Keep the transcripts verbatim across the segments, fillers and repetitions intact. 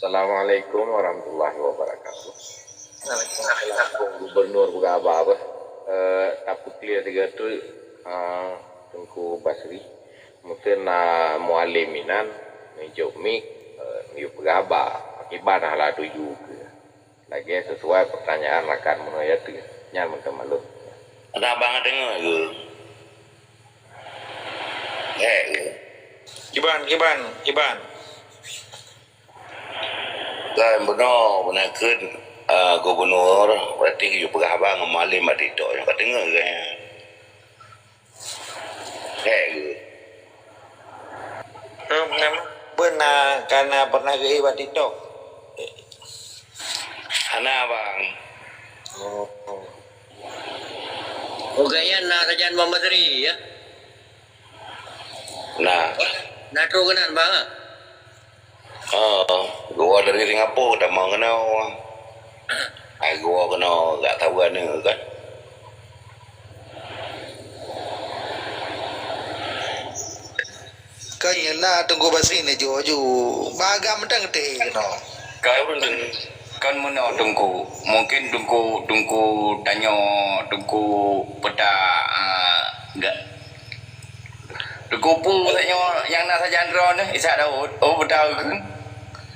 Assalamualaikum warahmatullahi wabarakatuh. Gubernur peugah haba beh. Eh, tapeuklia sigoe teuk, ah, Teungku Basri. Mungken na mualem inan neujok mik, eh, neuyue peugah haba. Pakriban hana tuju keu. Lagèe sesuai pertanyaan rakan meunoe teuh. Nyan meuteumé lôn. Ada abang deungoe ke? Eh, ke? Kiban, kiban, kiban. Kan bunoe, bunoe kheun, ah, gubernur, berarti geuyue peugah haba ngon mualem bak TikTok nyoe. Ka deungoe ke? Hék geuh. Hmm, memang beuna, ka na pernah geuék bak TikTok. Hana, Bang. Oh. Oh, gaya na sajan Muhammad Seri, ya? Nah. Na trok keunan, Bang, ah? Oh, geuwoe dari Singapura tamong keunoe. Ai geuwoe keunoe gak saweue aneuk kan. Kan nyan na Teungku Basri neujok aju. Bagam dang teh keunoe. Kan, kan meunoe Teungku. Mungkin Teungku, Teungku tanyoe, Teungku Peutah, ah, gak Teukupu tanyoe nyang na sajan droeneuh, Ishak Daud. Oh, beutôi kheun.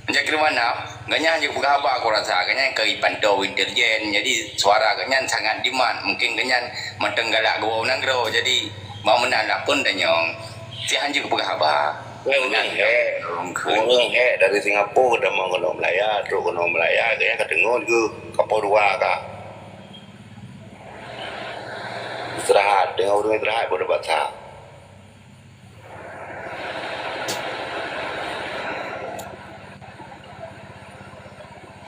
Meunyoe keu mana, gobnyan jeuet peugah haba, aku rasa gobnyan keu pantau intelijen. Jadi, suara gobnyan sangat jimat. Mungkin gobnyan mantong galak geuwoe u nanggroe. Jadi, bak meunan lah pun tanyoe. Sihan jeuet peugah haba. Ureueng hék. Ureueng hék dari Singapura, tamong keunoe Malaya, trok keunoe Malaya, gobnyan ka teungeut geuh, ka poh dua ka. Istirahat, teungoh ureueng istirahat baru basa.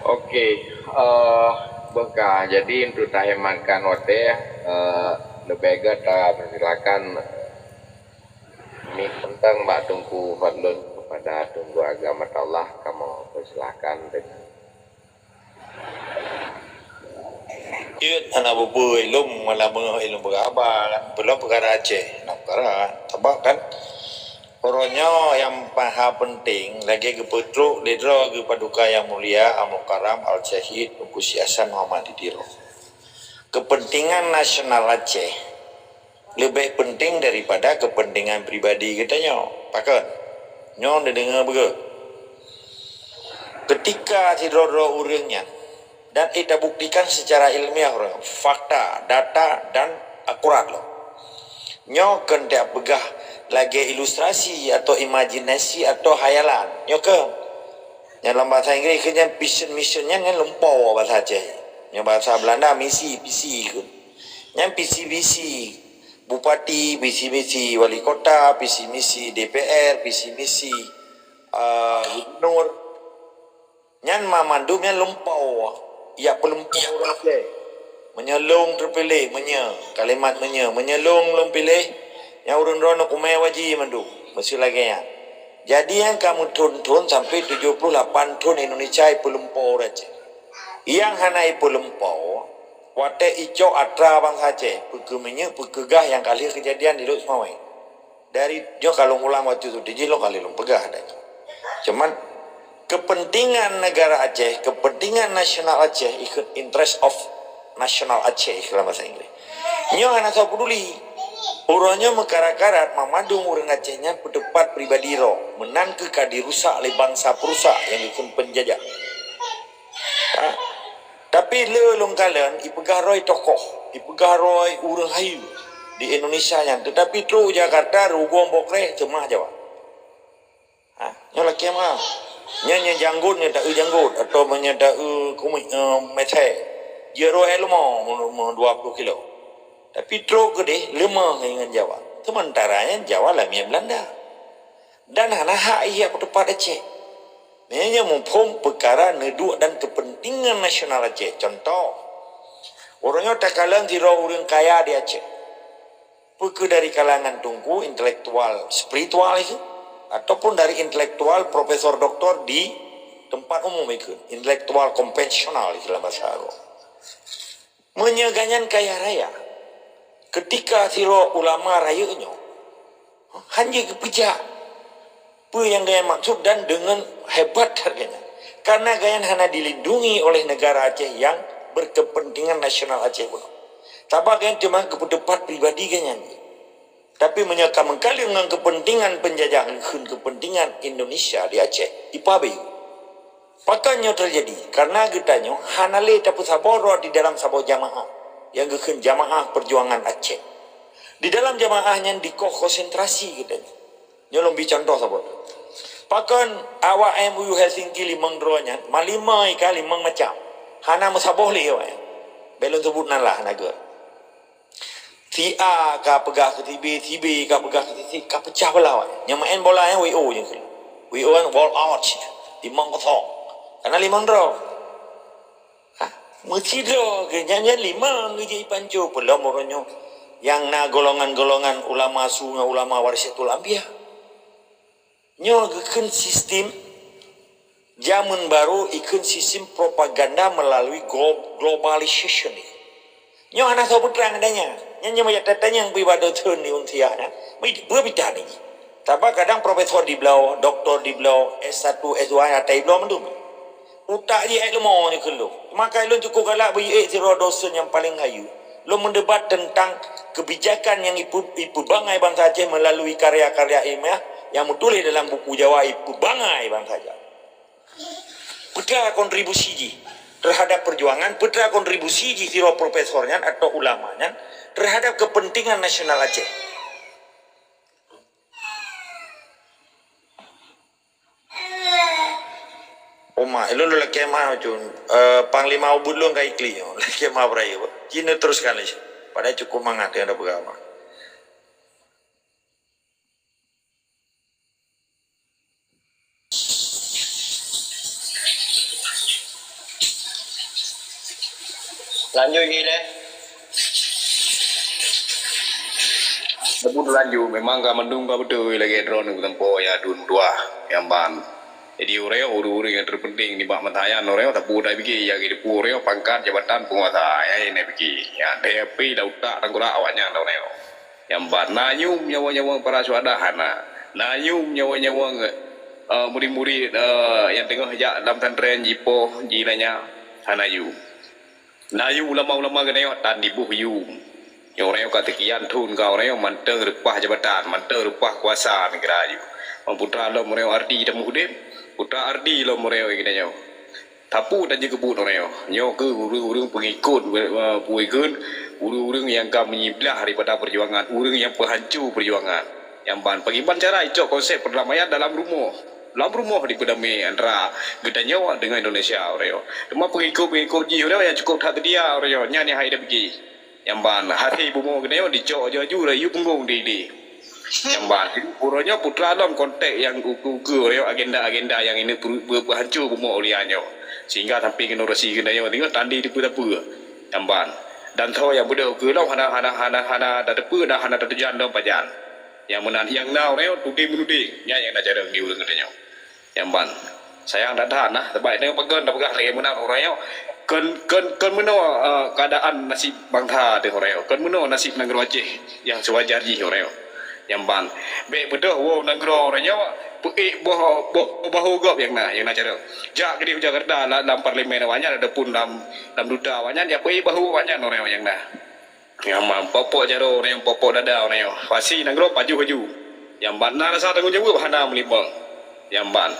Okey, eh, beuka. Jadi, untuk tahematkan watèe, eh, leubeh gèt tapersilakan, eh, mik mantong bak Teungku Fadlun kepada Teungku Agam Atallah, kamoe persilakan dengan Jeuet hana bubu ilum malah beungoh ilum peugah haba kan. Belom peukara Aceh, na peukara. Sabab kan, uroe nyoe nyang paha peunteng lagèe geupeutrok lé droe geuh Paduka Nyang Mulia Al-Mukarram Al-Syahid Teungku Syekh Hasan Muhammad di Tiro. Keupeuntengan nasional Aceh leubeh peunteng daripada keupeuntengan pribadi geutanyoe. Pakon? Nyoe neudeungoe beugöt. Keutika sidroe-droe ureueng nyan, dan tabuktikan secara ilmiah ureueng, fakta, data, dan akurat lom. Nyoe kon tapeugah lagèe ilustrasi atau imajinasi atau khayalan. Nyoe kon. Nyang lam bahasa Inggris kheun nyan vision, mission nyan, nyan lumpoe bahasa Aceh. Nyang bahasa Belanda misi, visi kheun. Nyan visi-visi bupati, visi-visi wali kota, visi-visi D P R, visi-visi, ah, gubernur. Nyan ma mandum nyan lumpoe, jak peulumpoe ureueng Aceh. Meunyoe lôn teupiléh, meunyoe, kalimat meunyoe, meunyoe lôn lôn piléh, nyan ureueng droeneuh kumè waji mandum, meuseu lagèe nyan. Jadi nyang ka meuthon-thon sampoe tujoh puluh lapan thon Indonesia ipeulumpoe ureueng Aceh. Nyang hana ipeulumpoe, watèe icok atra bansa Aceh, peukeumeunyeuk, peukeugas nyang ka lheueh keujadian di Lhokseumawe. Dari nyoe ka lôn ulang watèe tu jih lôn ka lheueh lôn peugah dah nyoe. Cuman, keupeuntengan neugara Aceh, keupeuntengan nasional Aceh, ikheun interest of national Aceh, ikheun lam bahasa Inggris. Nyoe hana soe peuduli. Uroe nyoe meukarat-karat mandum ureueng Aceh nyan peuteupat pribadi droe, meunan keuh ka dirusak lé bansa peurusak nyang geukheun peunjajah. Ha? Tapi le lôn kalon, ipeugah droe tokoh, ipeugah droe ureueng hayeue di Indonesia nyan, teutapi trok u Jakarta, rugom boh kreh, seumah Jawa. Ha, nyoe lakèe meuah. Nyan nyang janggot, nyan taeu janggot, atawa meunyoe taeu kumiet, eh, meuthèe. Jeuet droe leumo, meu-, meu-, dua puluh kilo. Tapi trok keudeh, leumo ngon Jawa. Seumeuntara nyan Jawa lamiet Belanda. Dan hana hak jih jak peuteupat Aceh. Meunyoe muphom peukara neuduek dan keupeuntengan nasional Aceh. Contoh, uroe nyoe takalon sidroe ureueng kaya di Aceh. Peu keuh dari kalangan teungku intelektual spiritual itu, ataupun dari intelektual profesor doktor di tempat umum itu, intelektual konvensional itu dalam bahasa Arab. Meunyoe gobnyan kaya raya, keutika sidroe ulama rayeuk nyoe, hana geupeujak peue nyang gobnyan maksud dan deungon hebat harganya. Karena gobnyan hana dilindungi oleh negara Aceh nyang berkepentingan nasional Aceh bunoe. Sabab gobnyan teuma geupeuteupat pribadi gobnyan. Tapi meunyoe ka meukalon ngon kepentingan penjajah, ngon kepentingan Indonesia di Aceh, ipabe. Pakon nyoe teujadi? Karena geutanyoe hana lé tapeusaboh droe di dalam saboh jamaah nyang geukheun Jamaah Perjuangan Aceh. Di dalam jamaah nyan dikoh konsentrasi geutanyoe. Nyoe lôn bri contoh saboh. Pakon awak M O U Helsinki limong droe nyan, malima ka limong macam. Hana meusaboh lé awak nyan. Bèk lôn seubut nan lah, hana gèt. Si A ka peugah keu si B, si B ka peugah keu si C, ka peucah beulah awak nyan. Nyang maén bola nyan W O nyan keuh. W O nyan wall out. Limong kosong. Karena limong droe. Ha? Meusidroe keuh nyan, nyan limong geujak ipanco peulom uroe nyoe. Nyang na golongan-golongan ulama su ngon ulama warisatul anbiya. Nyoe geukheun sistem jameun barô, ikheun sistem propaganda melalui glo-, globalization. Nyoe hana soe peutrang adanya. Nyan nyang meuyak tatanyong bri bak dothon di unsia nyan. Beu pita ni. Sabab kadang profesor di bloe, doktor di bloe, S satu, S dua nyang atai bloe mandum. Utak jih ék leumo nyoe keuh lôn. Maka lôn cukôp galak beu ék sidroe dosen nyang paleng hayu. Lôn meudebat teuntang keubijakan nyang ipeu-, ipeubangai bansa Aceh melalui karya-karya ilmiah nyang meutuléh dalam buku Jawa ipeubangai bansa Aceh. Peue teuma kontribusi jih terhadap perjuangan, peue teuma kontribusi jih sidroe profesor nyan atau ulama nyan terhadap kepentingan nasional Aceh. Oma, ilôn lôn lakèe ma cun, eh, Panglima Ubit lôn ka iklik nyoe, lakèe ma beuraya. Jinoe teruskan lé. Padahai cukup mangat nyang tapeugah ma. Lanjut, Gi, lé. Laju, laju, memang ka mandum ka beutôi lagèe droeneuh geutampo ya dun dua nyang ban. Jadi, uroe nyoe ureueng-ureueng nyang terpenting nibak masa nyan uroe nyoe sapeue tapike, ya, geuteupeue uroe nyoe pangkat jabatan penguasa, ya, nyang tapike. Ya, tapi lam utak tanggurak awaknyan uroe nyoe. Nyang ban na yum nyawa-nyawa para syuhada hana. Na yum nyawa-nyawa, eh, murid-murid, eh, nyang teungoh jak lam pesantren jipoh jilanya hana yum. Na yum ulama-ulama geutanyoe tan diboh yum. Nyoe uroe nyoe ka seukian thon ka uroe nyoe mantong reupah jabatan, mantong reupah kuasa neugara aju. Putra lom uroe nyoe Ardi tameuudép, putra Ardi lom uroe nyoe geutanyoe. Sapeue tajeuet keu buet uroe nyoe? Nyoe keuh ureueng-ureueng peungikot, eh, peungikot, ureueng-ureueng nyang ka menyiblah daripada perjuangan, ureueng nyang peuhanco perjuangan. Nyang ban, pakriban cara icok konsep perdamaian dalam rumoh. Lam rumoh dipeudamé antara geutanyoe deungon Indonesia uroe nyoe. Teuma peungikot-peungikot jih uroe nyoe nyang cukup that seutia uroe nyoe, nyan nyang hai tapike. Nyang ban, hase bumoe geutanyoe dicok aju-aju rayeuk punggong di ilée. Nyang ban, uroe nyoe putra lom konteks nyang ukeue-ukeue uroe nyoe agenda-agenda nyang ini peuhanco bumoe ulia nyoe. Sehingga sampai generasi geutanyoe singoh tandi dipeue-tapeue. Nyang ban, dan soe nyang beudôh ukeue lom hana, hana, hana, hana tateupeue dan hana tatujan lom pajan. Nyang meunan nyang na uroe nyoe tudeng-meunudeng, nyan nyang na carông di ureueng geutanyoe. Nyang ban. Sayang that-that nah, sabab nyoe pakon tapeugah lagèe meunan uroe nyoe. Kon, kon, kon meunoe, eh, keuadaan nasib bansa teuh uroe nyoe. Kon meunoe nasib nanggroe Aceh nyang seuwajar jih uroe nyoe. Nyang ban. Bèk beudôh woe nanggroe uroe nyoe peuék boh, boh, boh bahu gob nyang na, nyang na carông. Jak keudéh u Jakarta la-, lam parlemen awaknyan ataupun lam, lam duta awaknyan, jak peuék bahu awaknyan uroe nyoe nyang na. Nyang ban pokok jaroe uroe nyoe, pokok dada uroe nyoe. Pasi nanggroe pajoh aju. Nyang ban na rasa tanggong jaweueb hana meulimbang. Nyang ban.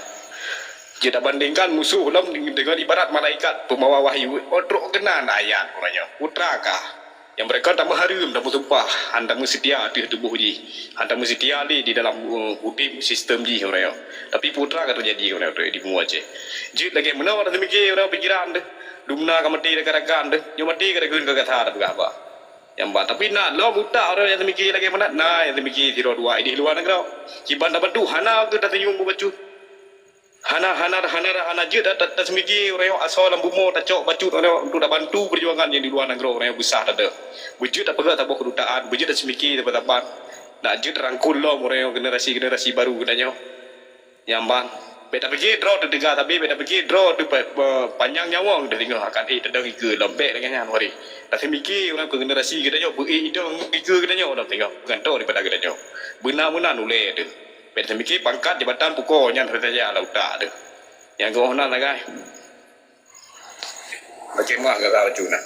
Jeuet tabandingkan musoh lom deungon ibarat malaikat peumawa wahyu, oh, trok keunan ayat uroe nyoe. Putra kah? Nyang beureukat tameuhareuem, tameusumpah, han tameuseutia ateueh tuboh jih, han tameuseutia lé di dalam, uh, udeb sistem jih uroe nyoe. Tapi putra ka teujadi uroe nyoe di bumoe Aceh. Jeuet lagèe meunoe taseumike uroe nyoe pikiran teuh. Dumna ka maté rakan-rakan teuh, nyoe maté ka takheun keu gata tapeugah haba. Nyang ban, tapi na lom utak ureueng nyang teumike lagèe meunan, na nyang teumike sidroe dua idéh luwa nanggroe. Kiban tabantu hana keu tatanyong beubacut. Hana, hana, hana, hana jeuet ta-, ta-, taseumike ureueng nyoe asoe lam bumoe tacok bacut ureueng nyoe untuk tabantu peujuangan nyang di luwa nanggroe ureueng nyoe beusah tadeuh. Beujeuet tapeugah saboh keudutaan, beujeuet taseumike saban-saban. Nak jeuet rangkul lom ureueng nyoe generasi-generasi baru geutanyoe. Nyang ban, bèk tapike droe teuh teuga sabe, bèk tapike droe teuh pa-, pa-, panyang nyawöng teuh singoh akan ék tadong ikeue lom bèk lagèe nyan wari. Taseumike ureueng keu generasi geutanyoe beu ék idong ikeue geutanyoe lom singoh, meugantoe daripada geutanyoe. Beuna-beuna ulèe teuh. Bèk taseumike pangkat jabatan pukoe nyan sabe saja lam utak teuh. Nyang keuh na sagai. Pacék mak gata bacut na.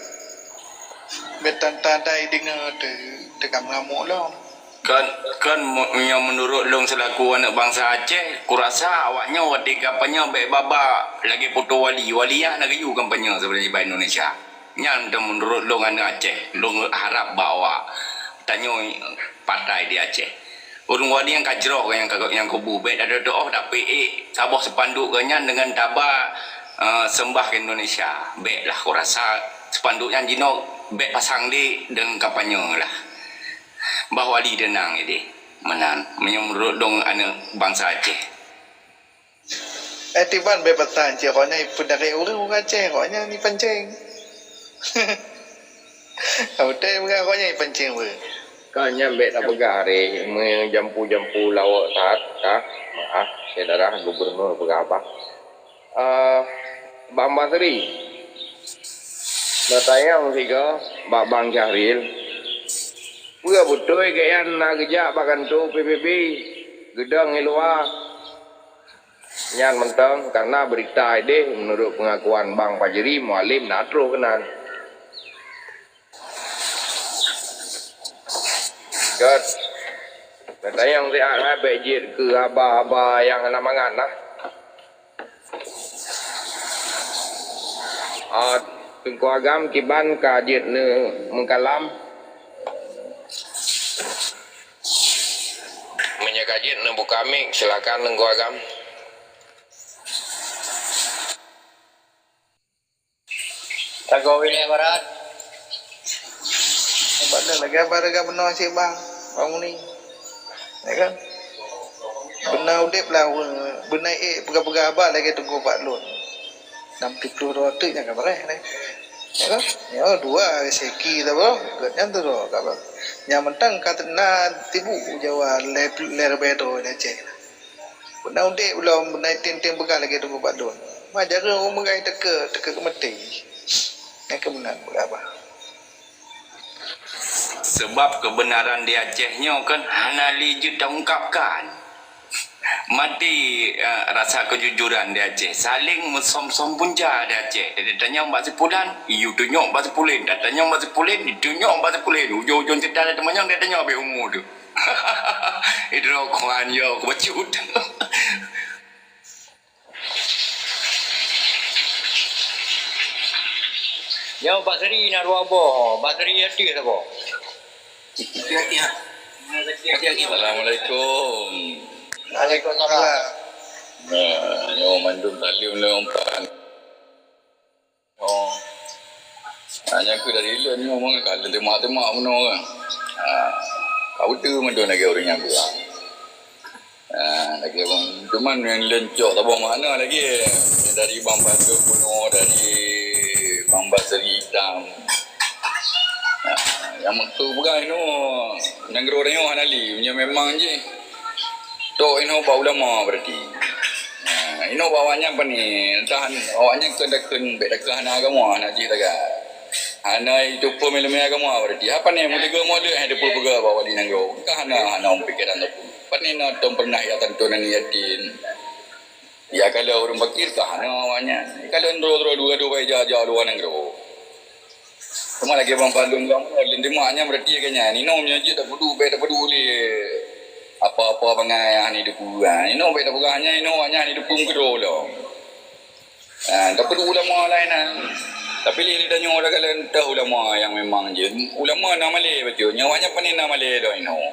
Bèk tan-tan dai deungoe teu, teuka meugamuk lom. Kan, kan mu-, nyang meunurot lôn seulaku aneuk bansa Aceh, kurasa awak nyoe watèe kampanye bèk babah lagèe poto wali. Wali nyan hana geuyue kampanye sebenarnya bak Indonesia. Nyan meunurot lôn aneuk Aceh, lôn harap bak awak. Tanyoe patai di Aceh. Ureueng wali nyang ka jroh nyang ka, nyang kubu, bèk tatu'oh, tapi ék saboh seupanduk geuh nyan deungon taba, eh, seumbah keu Indonesia. Bèk lah, kurasa seupanduk nyan jinoe bèk pasang di deungon kampanye lah. Bah wali teunang idéh. Meunan, meunyoe meunurot lôn aneuk bansa Aceh. Eh, tiban bèk pasang cit, awak nyan ipeudarek ureueng, ureueng Aceh, awak nyan ipancéng. Beutôi peugah awak nyan ipancéng ureueng. Ka nyan bèk tapeugah, Ré, meujampu-jampu lawok that, ka, maaf, syedara gubernur peugah bah. Ah, Bang Basri, neutanyong sigoe bak Bang Syahril, peue beutôi gobnyan na geujak bak kantô P B B, geudong i luwa? Nyan mantong, karena beurita idéh, meunurot peungakuan Bang Fajri, Mualem na troh keunan. Göt. Neutanyong siat hai, bèk jeuet keu haba-haba nyang hana mangat nah. Ah, Teungku Agam kiban ka jeuet neumeukalam. Meunyoe ka jeuet neubuka mik, silakan Teungku Agam. Tagoe wilayah barat. Bak lôn lagèe haba teuka bunoe cit bang, bang Muni. Ya kan? Beuna udép lah, beuna ék peugah-peugah haba lagèe Teungku bak lôn. Enam puluh dua teuk nyang ka bareh neh. Ya kan? Nyoe dua seki tabang, gét nyan tu dua ka bang. Nyang mantong ka na tibu Jawa lé, lé ribèe droe di Aceh. Beuna udép ulôn, beuna tem-tem peugah lagèe Teungku bak lôn. Ma jareueng ureueng meugai teuka, teuka keu maté. Nyang keu meunan peugah bah. Sebab keubeunaran di Aceh nyoe kan hana lé jeuet taungkapkan. Maté, eh, rasa keujujuran di Aceh. Saléng meusom-som punca di Aceh. Tatanyong bak si pulan, iyue tunyok bak si pulen. Tatanyong bak si pulen, itunyok bak si pulen. Ujong-ujong ceurita teumanyong tatanyong habéh umu tu. Idroe kuan yo kubacut. Nyoe Basri na dua boh, Basri ateueh saboh. Assalamualaikum. Waalaikumsalam. Nah, nyoe mandum saleuem lé umpan. Oh. Ha, nyang keu dari lôn nyoe memang ka lôn teumak-teumak bunoe kan. Ha, ka beutôi mandum lagèe ureueng nyang bilang. Ha, lagèe bang, cuman nyang lôn cok saboh makna lagèe dari Bang Fadul bunoe, dari Bang Basri Itam. Ha, nyang meukeusut peugah inoe, nanggroe tanyoe hana lé, meunyoe memang jih. Tok inoe bak ulama berarti. Ha, inoe bak awak nyan pane, entah awak nyan keu dakeuh bèk dakeuh hana agama, hana jih taga. Hana jiteupeue ileumèe agama berarti. Ha pane meuteugah model hai teupeue peugah bak wali nanggroe. Ka hana, hana pikiran teupeue. Pane na tom pernah ya tantu nan yatim. Ya kalau ureueng fakir ka hana awak nyan. Kalau droe-droe dua dua ija-ija luwa nanggroe. Teuma lagèe Bang Padum bilang, lôn teumak nyan berarti lagèe nyan. Inoe meunyoe jeuet tapeuduek, bèk tapeuduek lé apa-apa bangai nyang hana jiteupeue. Inoe bèk tapeugah nyan, inoe awak nyan hana jiteupeue meukeudroe lom. Ha, tapeuduek ulama laén na. Tapi lé tanyoe dah kala entah ulama nyang memang jeuet. Ulama na malèe bacut. Nyoe awak nyan pane na malèe lom inoe.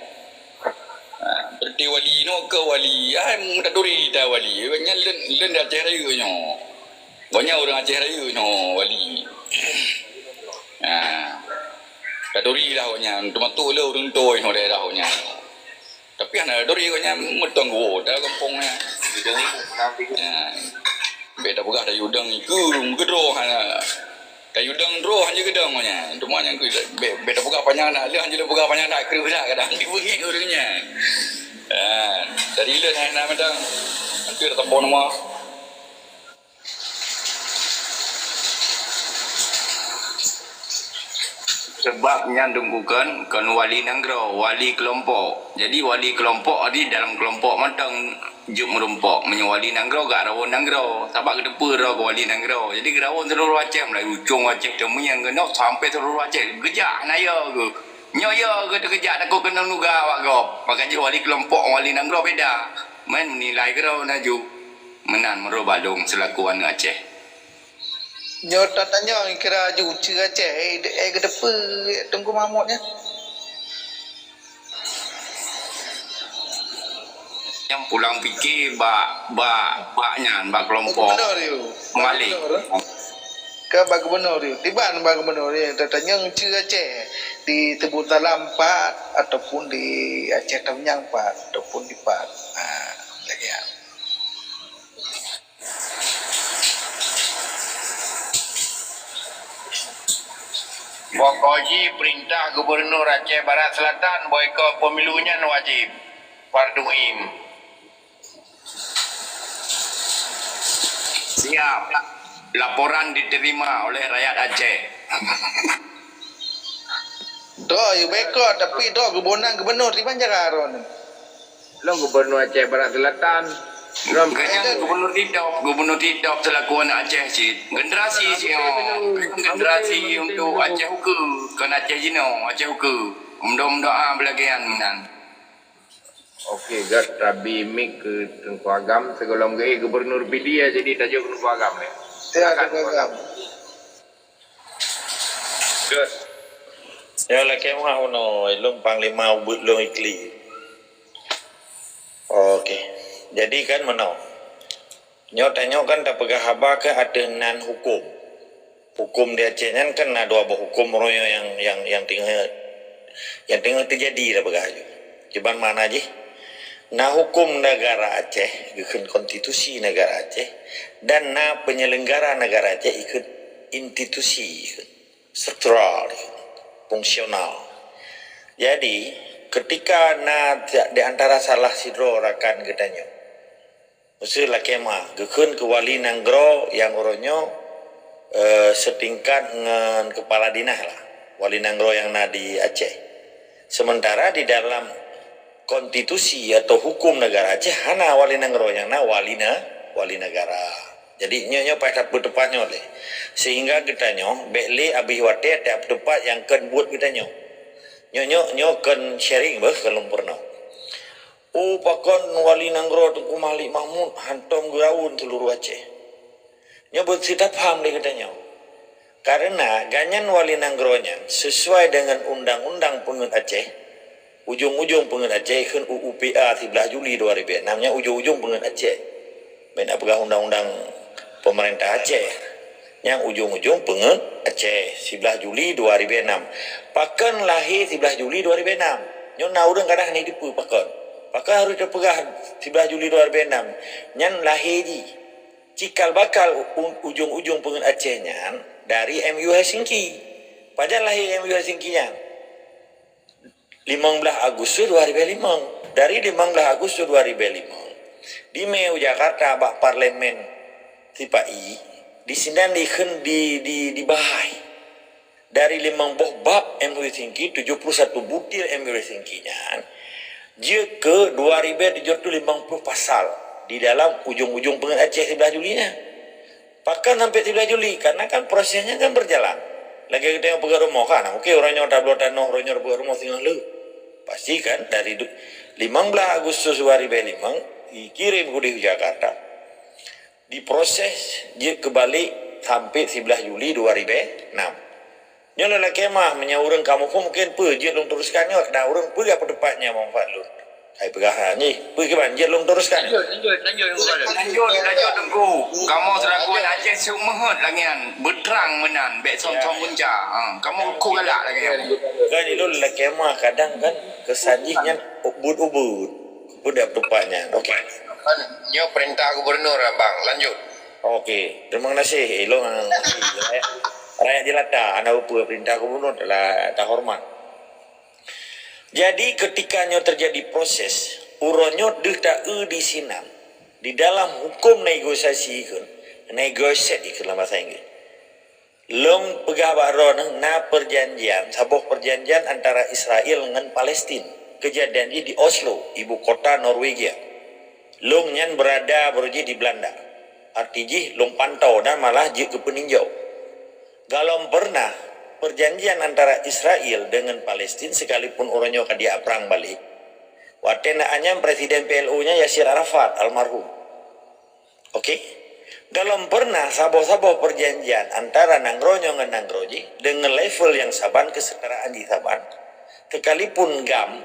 Ha, berarti wali inoe keu wali. Ai, taturi that wali. Nyan lôn, lôn di Aceh Rayeuk nyoe. Gobnyan ureueng Aceh Rayeuk nyoe wali. Ha. Taturi lah gobnyan, teumasuk lé ureueng tuha nyoe daerah gobnyan. Tapi hana taturi gobnyan meutueng geuwoe dalam gampông nyan. Ha. Bèk tapeugah tayue dong ikeu meukeudroe hana. Tayue dong droe hana geudong gobnyan. Teuma nyang keu bèk, bèk tapeugah panyang that, lheuh hana lheuh peugah panyang that, kreueh that kadang dibeungèh ureueng nyan. Ha. Dari lôn hana mantong. Nanti dah tampông nama. Sebab nyan Teungku kon, kon wali nanggroe, wali keulompok. Jadi wali keulompok tadi dalam keulompok mantong Jeuet meurumpok, meunyoe wali nanggroe gak rawon nanggroe, sabab geuteupeue droe keu wali nanggroe. Jadi geurawoe seuluruh Aceh, mulai Luchon Aceh, Teumieng keunoe sampai seuluruh Aceh. Geujak hana yo geuh. Nyoe yo geuh teukeujak takot keuneuk nuga awak gob. Maka jih wali keulompok, wali nanggroe beda. Meunan nilai keudroe laju. Meunan meunurot bak lôn seulaku aneuk Aceh. Nyoe tatanyong kira ju ceue Aceh, eh, eh, geuteupeue Teungku Mahmud nyan? Nyang pulang pike bak, bak, bak nyan, bak kelompok. Gubernur yue. Malik. Gubernur. Ka bak gubernur yue. Diban bak gubernur yue. Tatanyong ceue Aceh di Tebu Talam pat ataupun di Aceh Tamiang pat ataupun di pat. Ha, lagèe nyan. Pokok jih, peurintah Gubernur Aceh Barat Selatan boikot pemilu nyan wajéb, fardhu ain. Siap. Laporan diterima oleh rakyat Aceh. Droe yue boikot, tapi droe gubernur, gubernur di Banjarah droe nyoe. Lôn gubernur Aceh Barat Selatan. Lôn gobnyan gubernur TikTok, gubernur TikTok seulaku aneuk Aceh cit. Generasi sihoe, generasi untuk Aceh ukeue, kon Aceh jinoe, Aceh ukeue. Meudoa-meudoa beulagèe nyan meunan. Oke, gèt, tabi mik keu Teungku Agam, sigohlom geuék gubernur Pidie, jadi tajok keu Teungku Agam, ya. Ya, Teungku Agam. Good. Nyoe lakèe meuah unoe, lôn panglima ubit lôn ikli. Oke. Jadi kan meunoe. Nyoe tanyoe kan tapeugah haba keu ateueh nan huköm. Huköm di Aceh nyan kan na dua boh huköm uroe nyoe nyang, nyang, nyang teungoh, nyang teungoh teujadi tapeugah laju. Kiban makna jih? Na huköm negara Aceh, geukheun konstitusi negara Aceh, dan na penyelenggara negara Aceh, ikheun institusi, ikheun struktural, ikheun fungsional. Jadi, ketika na di antara salah sidroe rakan geutanyoe, miseu lakèe meuah, geukheun keu wali nanggroe nyang uroe nyoe, eh, setingkat ngon kepala dinas lah, wali nanggroe nyang na di Aceh. Sementara di dalam konstitusi atau huköm negara Aceh hana wali nanggroe, nyang na wali na-, wali negara. Jadi, nyoe, nyoe payah tapeuteupat nyoe lé. Sehingga geutanyoe bèk lé abéh watèe tapeuteupat nyang kon buet geutanyoe. Nyoe, nyoe, nyoe kon sharing beuh, kon lôn peurunoe. Oh, pakon wali nanggroe Teungku Malik Mahmud hantom geuraun seuluruh Aceh. Nyoe beuet sit tapaham lé geutanyoe. Karena gobnyan wali nanggroe nyan sesuai dengan undang-undang peungeuet Aceh, ujong-ujong peungeuet Aceh kheun U U P A siblaih Juli dua ribèe nam nyan ujong-ujong peungeuet Aceh. Bèk na peugah undang-undang pemerintah Aceh. Nyang ujong-ujong peungeuet Aceh, siblaih Juli dua ribèe nam. Pakon lahé siblaih Juli dua ribèe nam? Nyoe na ureueng kadang hana jiteupeue pakon. Pakon harôh tapeugah siblaih Juli dua ribèe nam? Nyan lahé jih. Cikal bakal u-, ujong-ujong peungeuet Aceh nyan dari M U Helsinki. Pajan lahé M U Helsinki nyan? Limong blaih Agustus dua ribèe limong. Dari limong blaih Agustus dua ribèe limong, di mé u Jakarta bak parlemen sipa-i, disinan dikheun di, di, dibahai. Dari limong boh bab M U Helsinki, tujoh puluh satu butir M U Helsinki nyan, jeuet keu dua ribèe tujoh ratus limong puluh pasal di dalam ujong-ujong peungeuet Aceh siblaih Juli nyan. Pakon sampai siblaih Juli? Karena kan prosesnya kan berjalan. Lagèe geutanyoe peugöt rumoh kan, oke, uroe nyoe tabloe tanoh, uroe nyoe peugöt rumoh singoh lheueh. Pasti kan dari du-, limong blaih Agustus dua ribèe limong, dikirém keudéh u Jakarta. Diproses jeuet keu balek sampai siblaih Juli dua ribèe nam. Nyoe lôn lakèe meuah, meunyoe ureueng ka muphom mungken peue jeuet lôn teruskan nyoe, dan ureueng peue ka peuteupat nyang manfaat lôn. Hai peugah ha, nyoe, peue kiban jeuet lôn teruskan? Lanjut, lanjut, lanjut, Teungku. Lanjut, lanjut, Teungku. Kamoe seulaku aneuk Aceh seumeureuet lagèe nyan, beutrang meunan, bèk song-song gunca. Ha, kamoe kok galak lagèe nyan. Kan ilôn lakèe meuah kadang kan keusan jih nyan ubit-ubit. Peue dak peuteupat nyan. Oke. Nyoe perintah gubernur, Abang. Lanjut. Oke, terima kasih. Ilôn rakyat, rakyat jelata, hana peue, perintah gubernur telah tahormat. Jadi, ketika nyoe terjadi proses, uroe nyoe deuh ta-eu disinan, di dalam huköm negosiasi kheun, negotiate kheun lam bahasa Inggris. Lôn peugah bak droeneuh na perjanjian, saboh perjanjian antara Israel ngon Palestin. Keujadian jih di Oslo, ibu kota Norwegia. Lôn nyan beurada baroe jih di Beulanda. Arti jih lôn pantau dan malah jeuet keu peuninjau. Galom pernah, perjanjian antara Israel dengan Palestin, sekalipun uroe nyoe ka diak prang balek, watée na nyan Presiden P L O nyan Yasir Arafat almarhum. Oke? Galom pernah saboh-saboh perjanjian antara nanggroe nyoe ngon nanggroe jih dengan level nyang saban, kesetaraan jih saban, sekalipun GAM,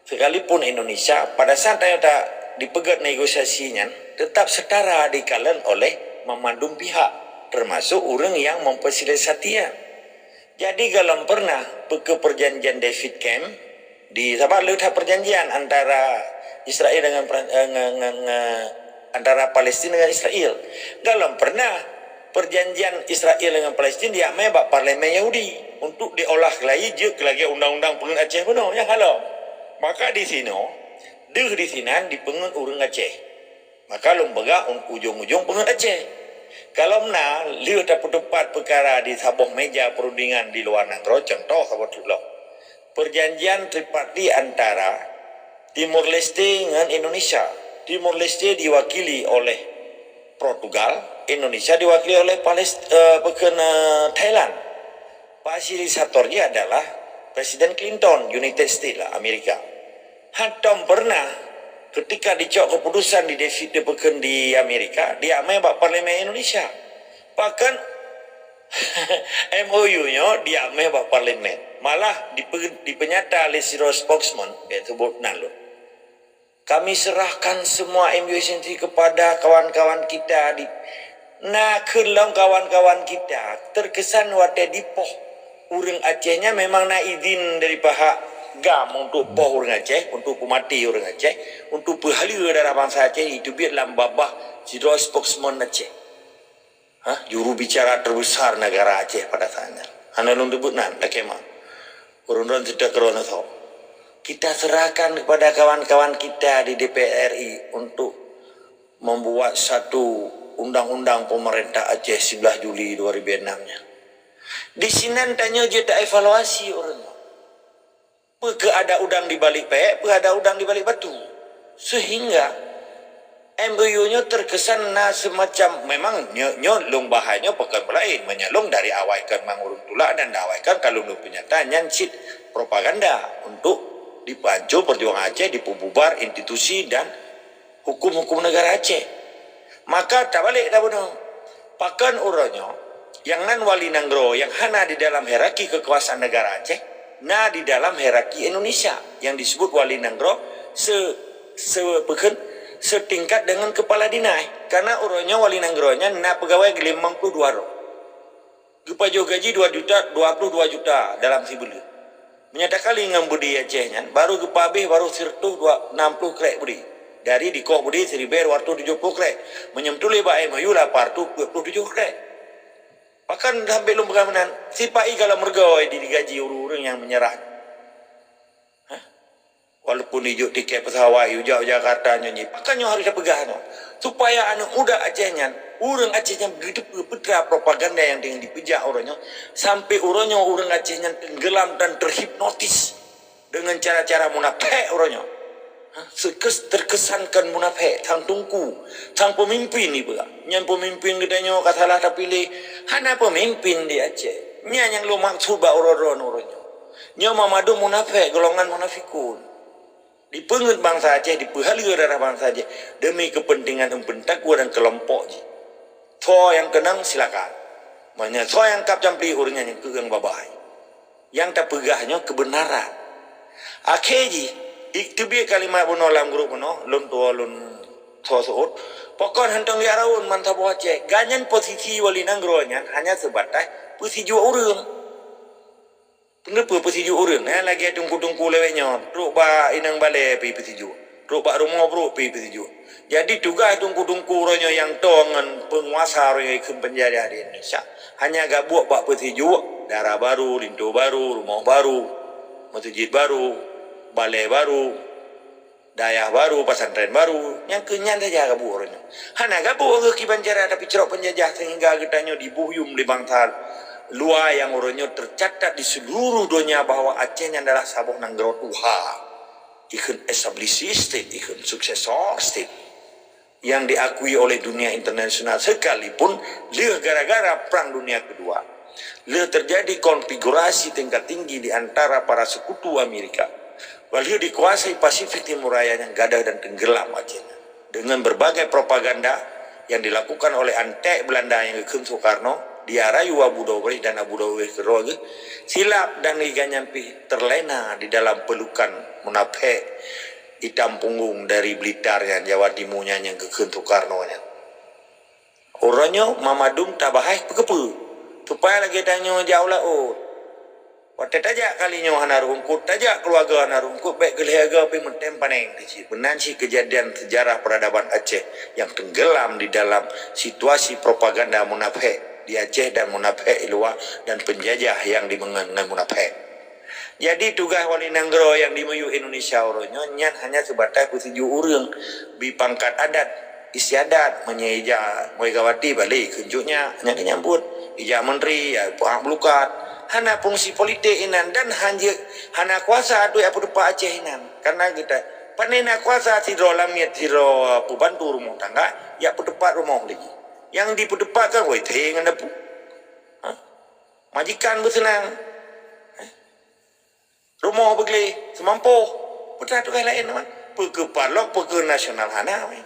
sekalipun Indonesia, pada saat tanyoe ta dipeugét negosiasi nyan, tetap setara dikalon oleh meumandum pihak, termasuk ureuëng nyang memfasilitasi nyan. Jadi, galom pernah peue keuh perjanjian David Camp di, sabab le that perjanjian antara Israel dengan Peran-, eh, nge-, nge-, nge-, antara Palestina dengan Israel. Galom pernah perjanjian Israel dengan Palestina diamé bak parlemen Yahudi untuk diolah lagi jeuet keu lagée undang-undang peungeuet Aceh bunoe, nyan halo. Maka di sinoe, deuh di sinan dipeungeuet ureuëng Aceh. Maka lôn peugah un-, ujong-ujong peungeuet Aceh. Galom na lheueh tapeuteupat peukara di saboh meja perundingan di luwa nanggroe, contoh saboh teuk lom. Perjanjian tripartit antara Timor Leste ngon Indonesia. Timor Leste diwakili oleh Portugal, Indonesia diwakili oleh Palest-, eh, peue kheun, eh, Thailand. Fasilitator jih adalah Presiden Clinton, United States lah, Amerika. Hantom pernah, ketika dicok keputusan di David, peue kheun, di Amerika, diamé bak Parlemen Indonesia. Bahkan M O U nyoe diamé bak parlemen. Malah dipe-, dipeunyata lé sidroe spokesman, bék sebut nan lôn. Kami serahkan semua M U S N T kepada kawan-kawan kita di, na kheun lom kawan-kawan kita, terkesan watée dipoh ureuëng Aceh nyan memang na izin dari pihak GAM untuk poh ureuëng Aceh, untuk peumati ureuëng Aceh, untuk peuhaleue darah bansa Aceh, itu biet lam babah sidroe spokesman Aceh. Ha? Juru bicara terbesar negara Aceh pada saat nyan. Hana lôn teubeuet nan, lakée meu'ah. Ureuëng droen teuka keudroe neusoe. Kita serahkan kepada kawan-kawan kita di D P R R I untuk membuat satu undang-undang pemerintah Aceh sebelas Juli dua ribu enam nyan. Di sinan tanyoe jeuet taevaluasi ureuëng nyoe. Peue keuh ada udang di balik pék, peue ada udang di balik batu. Sehingga M O U nyoe terkesan na semacam, memang nyo-, nyoe lôn bahai nyoe pakon peulaén, meunyoe lôn dari awai kon mang ureuëng tulak dan dari awai kon ka lôn peunyata nyan cit propaganda untuk dipeuhancô perjuangan Aceh, dipeububar institusi dan huköm-huköm negara Aceh. Maka tabalek tabunoe. Pakon uroe nyoe, nyang nan wali nanggroe nyang hana di dalam hierarki kekuasaan negara Aceh, na di dalam hierarki Indonesia nyang disebut wali nanggroe se-, se-, peue kheun, setingkat dengan kepala dinas. Karena uroe nyoe wali nanggroe nyan na peugawée limong ploh dua droe. Geupajoh gaji dua juta, dua ploh dua juta dalam sibuleuen. Meunyoe takali ngon beudé Aceh nyan, baru geupabéh baru sireutôh dua, nam ploh krek beudé. Dari dikoh beudé siribée dua reutôh tujoh ploh krek. Meunyoe meutuléh bak M O U, lapan reutôh peuet ploh tujoh krek. Pakon sampoe lôn peugah meunan, sipa-i galom rugoe di, digaji ureuëng-ureuëng nyang meunyeurah. Hah? Walaupun ijok tiket pesawat, ijok Jakarta nyoe nyoe, pakon nyoe harôh tapeugah nyoe. Supaya aneuëk muda Aceh nyan, ureuëng Aceh nyan geuteupeue peue teuma propaganda nyang teungoh dipeujak uroe nyoe, sampoe uroe nyoe ureuëng Aceh nyan tenggelam dan terhipnotis dengan cara-cara munafék uroe nyoe. Ha, sekes-, terkesankan munafék, sang teungku, sang peumimpin ipeugah. Nyan peumimpin geutanyoe ka salah tapiléh, hana peumimpin di Aceh. Nyan nyang lôn maksud bak uroe droen uroe nyoe. Nyoe mandum munafék, golongan munafikun. Dipeungeuet bansa Aceh, dipeuhaleue darah bansa Aceh demi kepentingan eumpeuen takue dan keulompok jih. Soe nyang keunong, silakan. Meunyoe soe nyang kab campli, ureuëng nyan nyang keukeung babah. Nyang tapeugah nyoe keubeunaran. Akhé jih, ik teubiet kalimat bunoe lam grup bunoe, lôn tuwoe lôn soe seuôt. Pakon hantom geujak raun ban saboh Aceh. Gobnyan posisi wali nanggroe nyan hanya seubatas peusijuek ureuëng. Peue neupeu peusijuek ureuëng, eh, lagée teungku-teungku lawét nyoe, trok bak inong balée pih peusijuek, trok bak rumoh brok pih peusijuek. Jadi tugaih teungku-teungku uroe nyoe nyang toe ngon peunguasa uroe nyoe ikheun peunjajah di Indonesia, hanya gabuek bak peusijuek dara barô, linto barô, rumoh barô, meuseujid barô, balée barô, dayah barô, pesantren barô, nyang keu nyan saja gabuek uroe nyoe. Hana gabuek keu kiban cara tapeucrok peunjajah sehingga geutanyoe dibuyum lé bansa luwa nyang uroe nyoe teucatat di seuluruh donya bahwa Aceh nyan adalah saboh nanggroe tuha. ikheun established state, ikheun successor state yang diakui oleh dunia internasional, sekalipun lheueh gara-gara Perang Dunia Kedua, lheueh terjadi konfigurasi tingkat tinggi di antara para sekutu Amerika, lheueh dikuasai Pasifik Timur Raya nyang gadôh dan tenggelam Aceh nyan dengan berbagai propaganda yang dilakukan oleh antek Belanda nyang geukheun Soekarno, dia rayu Abu Daud Waris dan Abu Daud Waris keudroe geuh silap dan geuganyan pih terlena di dalam pelukan munafék itam punggong dari Blitar nyan, Jawa Timu nyan nyang geukheun Soekarno nyan. Uroe nyoe Mamadum tabahai peukeupeue, supaya lagée tanyoe jak u laôt. Watée tajak kali nyoe hana reuungkot, tajak keuluwarga hana reuungkot, bék geuh lhée goe pih meutem paneng teuh cit. Meunan cit keujadian seujarah peuradaban Aceh nyang teunggelam di dalam situasi propaganda munafék di Aceh dan munafék i luwa dan peunjajah nyang dimeungon ngon munafék. Jadi tugaih wali nanggroe nyang dimiyueb Indonesia uroe nyoe nyan hanya seubatai peutuju ureuëng, bri pangkat adat, istiadat, meunyoe ija Megawati balik keu jok nyak, nyan dinyambut. Ija menteri, ya, peuhah beulukat. Hana fungsi politik inan dan hanjeuet hana kuasa ateueh peuteupat Aceh inan. Karena kita pane na kuasa sidroe lamiet, sidroe peubantu rumoh tangga, ya peuteupat rumoh lagi. Yang dipeuteupat kan wai thé ngon dapu. Ha? Majikan beuseunang. Rumoh beugleh, seumampôh. Peutah tugaih laén teuma. Peu keu parlok, peu keu nasional hana wai.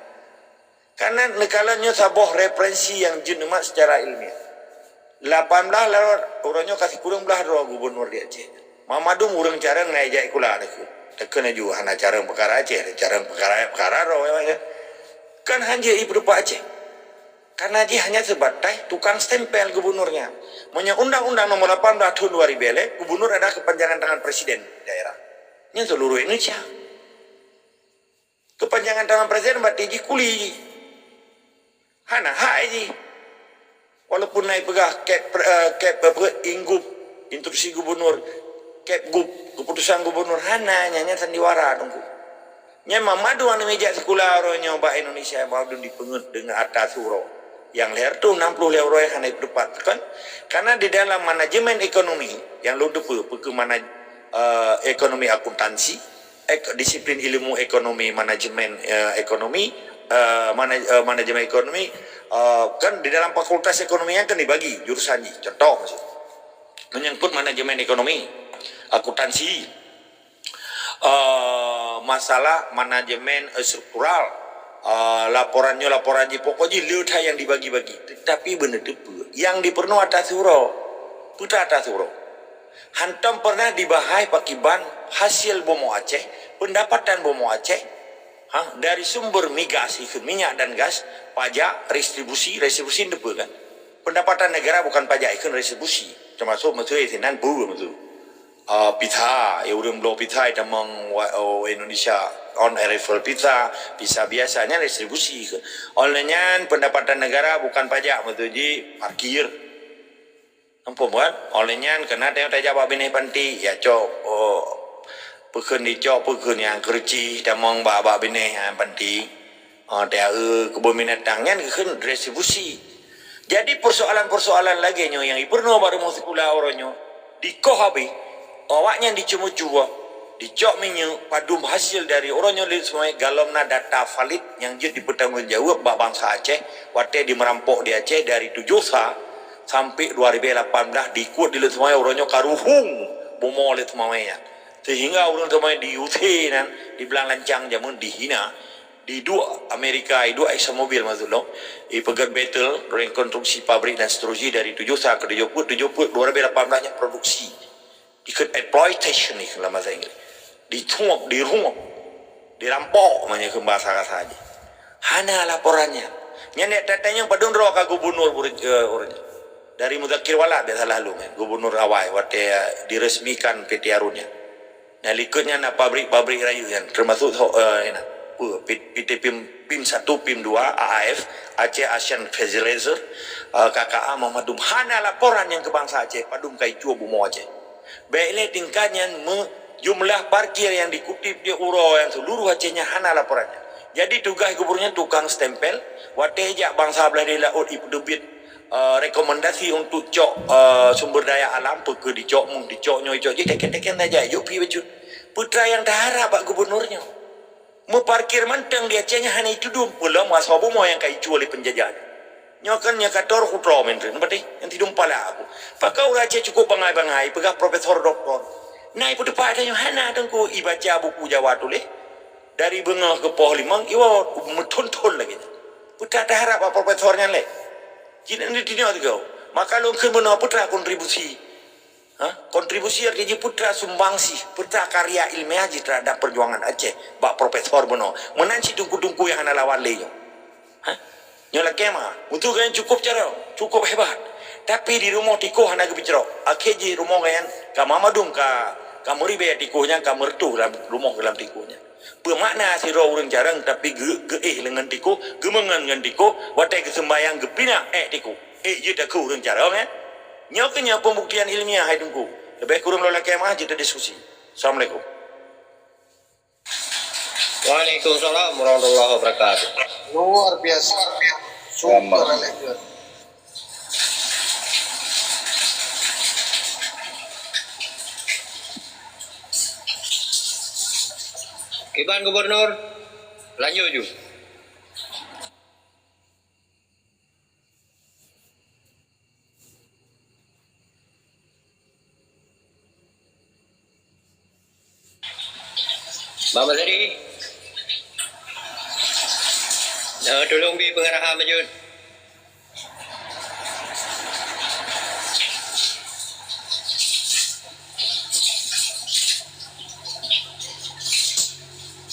Karena neukalon nyoe saboh referensi nyang jeuet neumat secara ilmiah. Lapan belas lewat uroe nyoe ka sikureueng blaih droe gubunur di Aceh. Mamadum ureuëng carông ngai jak sikula teukeue. Teukeue laju hana carông peukara Aceh, carông peukara, peukara droe ya. Kan hanjeuet ipeuteupat Aceh. Karena jih hanya sebatai tukang stempel gubunur nyan. Meunyoe Undang-Undang Nomor lapan belas Tahun dua ribu lhèe, gubunur adalah kepanjangan tangan presiden daerah. Nyan seluruh Indonesia. Kepanjangan tangan presiden berarti jih kuli jih. Hana hak jih. Walaupun na ipeugah kep, eh, kep apa, inggup, instruksi gubunur, kep gup, keputusan gubunur, hana, nyan, nyan sandiwara teungku. Nyan Mamadum aneuk mija sikula uroe nyoe bak Indonesia, Mamadum dipeungeut deungon ata suro. Nyang lhèe reutôh nam ploh lhèe uroe hana ipeuteupat, kan? Karena di dalam manajemen ekonomi, nyang lôn teupeue, peu keu mana, eh, ekonomi akuntansi, ek-, disiplin ilmu ekonomi, manajemen, eh, ekonomi, eh, mana-, eh, manajemen ekonomi, eh, kan di dalam fakultas ekonomi nyan kan dibagi jurusan jih. Contoh, maksud, menyangkut manajemen ekonomi, akuntansi, eh, masalah manajemen, eh, struktural, eh, laporan nyoe, laporan jih, pokok jih le that nyang dibagi-bagi. Tetapi beuneuteupeu, nyang dipeureunoe ata suro, peue ata suro. Hantom pernah dibahai pakiban hasil bumoe Aceh, pendapatan bumoe Aceh, ha, dari sumber migas, ikheun minyak dan gas, pajak, retribusi, retribusi teupeue kan? Pendapatan negara bukan pajak, ikheun retribusi, termasuk meuseu sinan bu meuseu. Ah, pizza, ya ureuëng bloe pizza tamong wa-, oh, Indonesia, on arrival pizza, pizza biasa, nyan retribusi ikheun. Oleh nyan pendapatan negara bukan pajak, meuseu jih parkir. Ampôn buet, oleh nyan keunan tajak bak binéh panti, ya cok, oh, peukheun dicok, peukheun nyang keureucih tamong bak, bak binéh, ha, panti. Oh, ta, eh, keubon binatang nyan keuheun retribusi. Jadi persoalan-persoalan lagée nyoe nyang ipeureunoe bak rumoh sikula uroe nyoe dikoh habéh. Awaknyan diceumeucue, dicok minyeuk, padum hasil dari uroe nyoe lé seumai galom na data valid nyang jeuet dipeutanggung jaweueb bak bansa Aceh watée dimerampok di Aceh dari tujoh sa sampai dua ribu lapan belas dikuet di leuet seumawé uroe nyoe ka ruhong bumoe leuet seumawé nyan. Sehingga ureuëng seumawé di U T nan di Blang Lancang jameun dihina, di duek Amerika, di duek ExxonMobil maksud lôn, ipeugét battle, rekonstruksi pabrik dan seterusnya dari tujoh sa ke tujoh peuet, tujoh peuet dua ribu lapan belas nyan produksi. Ikheun exploitation ikheun lam bahasa Inggris. Dituok, diruok, dirampok meunyoe keu bahasa kasa jih. Hana laporan nyan. Nyan nek tatanyong padum droe ka gubunur buru-, eh, ureuëng nyan. Dari Muzakir Walad biasa lalu kan, gubunur awai watée, eh, diresmikan P T Arun nyan. Nah, likot nyan na pabrik-pabrik rayeuk nyan, termasuk ho-, eh, ina, pe-, P-, P T PIM, PIM satu, PIM dua, A A F, Aceh Asian Fertilizer, eh, K K A Mamadum. Hana laporan nyang keu bansa Aceh, padum ka icue bumoe Aceh. Bék lé tingkat nyan me-, jumlah parkir nyang dikutip di uroe nyang seuluruh Aceh nyan hana laporan nyan. Jadi tugaih gubunur nyan tukang stempel, watée jak bansa blaih di laôt ipeuteubiet, eh, rekomendasi untuk cok, eh, sumber daya alam, peu keu dicok meuh, dicok nyoe, dicok jih, teken-teken saja, yuk pi bacut. Peue nyang taharap bak gubunur nyoe? Meuparkir mantong di Aceh nyan hana jitudum, peulom asoe bumoe nyang ka jicuba lé peunjajah. Nyoe kan nyang ka tor kutroe menteri, nyan tidong pala aku. Pakon ureuëng Aceh cukup bangai-bangai, peugah profesor doktor. Na ipeuteupat tanyoe hana Teungku, ibaca buku Jawa tuléh. Dari beungoh keu poh limong, iwoe meuthon-thon lagée nyan. Peue taharap bak profesor nyan lé? Jinoe tigoe. Maka lôn kheun bunoe peue kontribusi. Ha? Kontribusi artinya peue sumbangsi, peue karya ilmiah jih terhadap perjuangan Aceh bak profesor bunoe. Meunan cit teungku-teungku nyang hana lawan lé nyoe. Ha? Nyoe lakée meu'ah. Untuk kalian cukup carông, cukup hebat. Tapi di rumoh tikoh hana geupeucrok. Akhé jih rumoh kalian ka mamadum ka, ka meuribée tikoh nyan, ka meureutôh lam rumoh lam tikoh nyan. Peue makna sidroe ureuëng carông tapi geu-, geuéh leungon tikoh, geumeungon ngon tikoh, watée geuseumbayang geupinah ék tikoh. Éh jeuet takheun ureuëng carông, eh? Nyoe keuh nyoe pembuktian ilmiah hai Teungku. Leubeh kureueng lôn lakée meu'ah jeuet tadiskusi. Assalamualaikum. Waalaikumsalam warahmatullahi wabarakatuh. Luar biasa. Super, Alex. Kiban Gubernur, lanjut ju. Bang Basri, eh, tolong bi pengarahan bacut.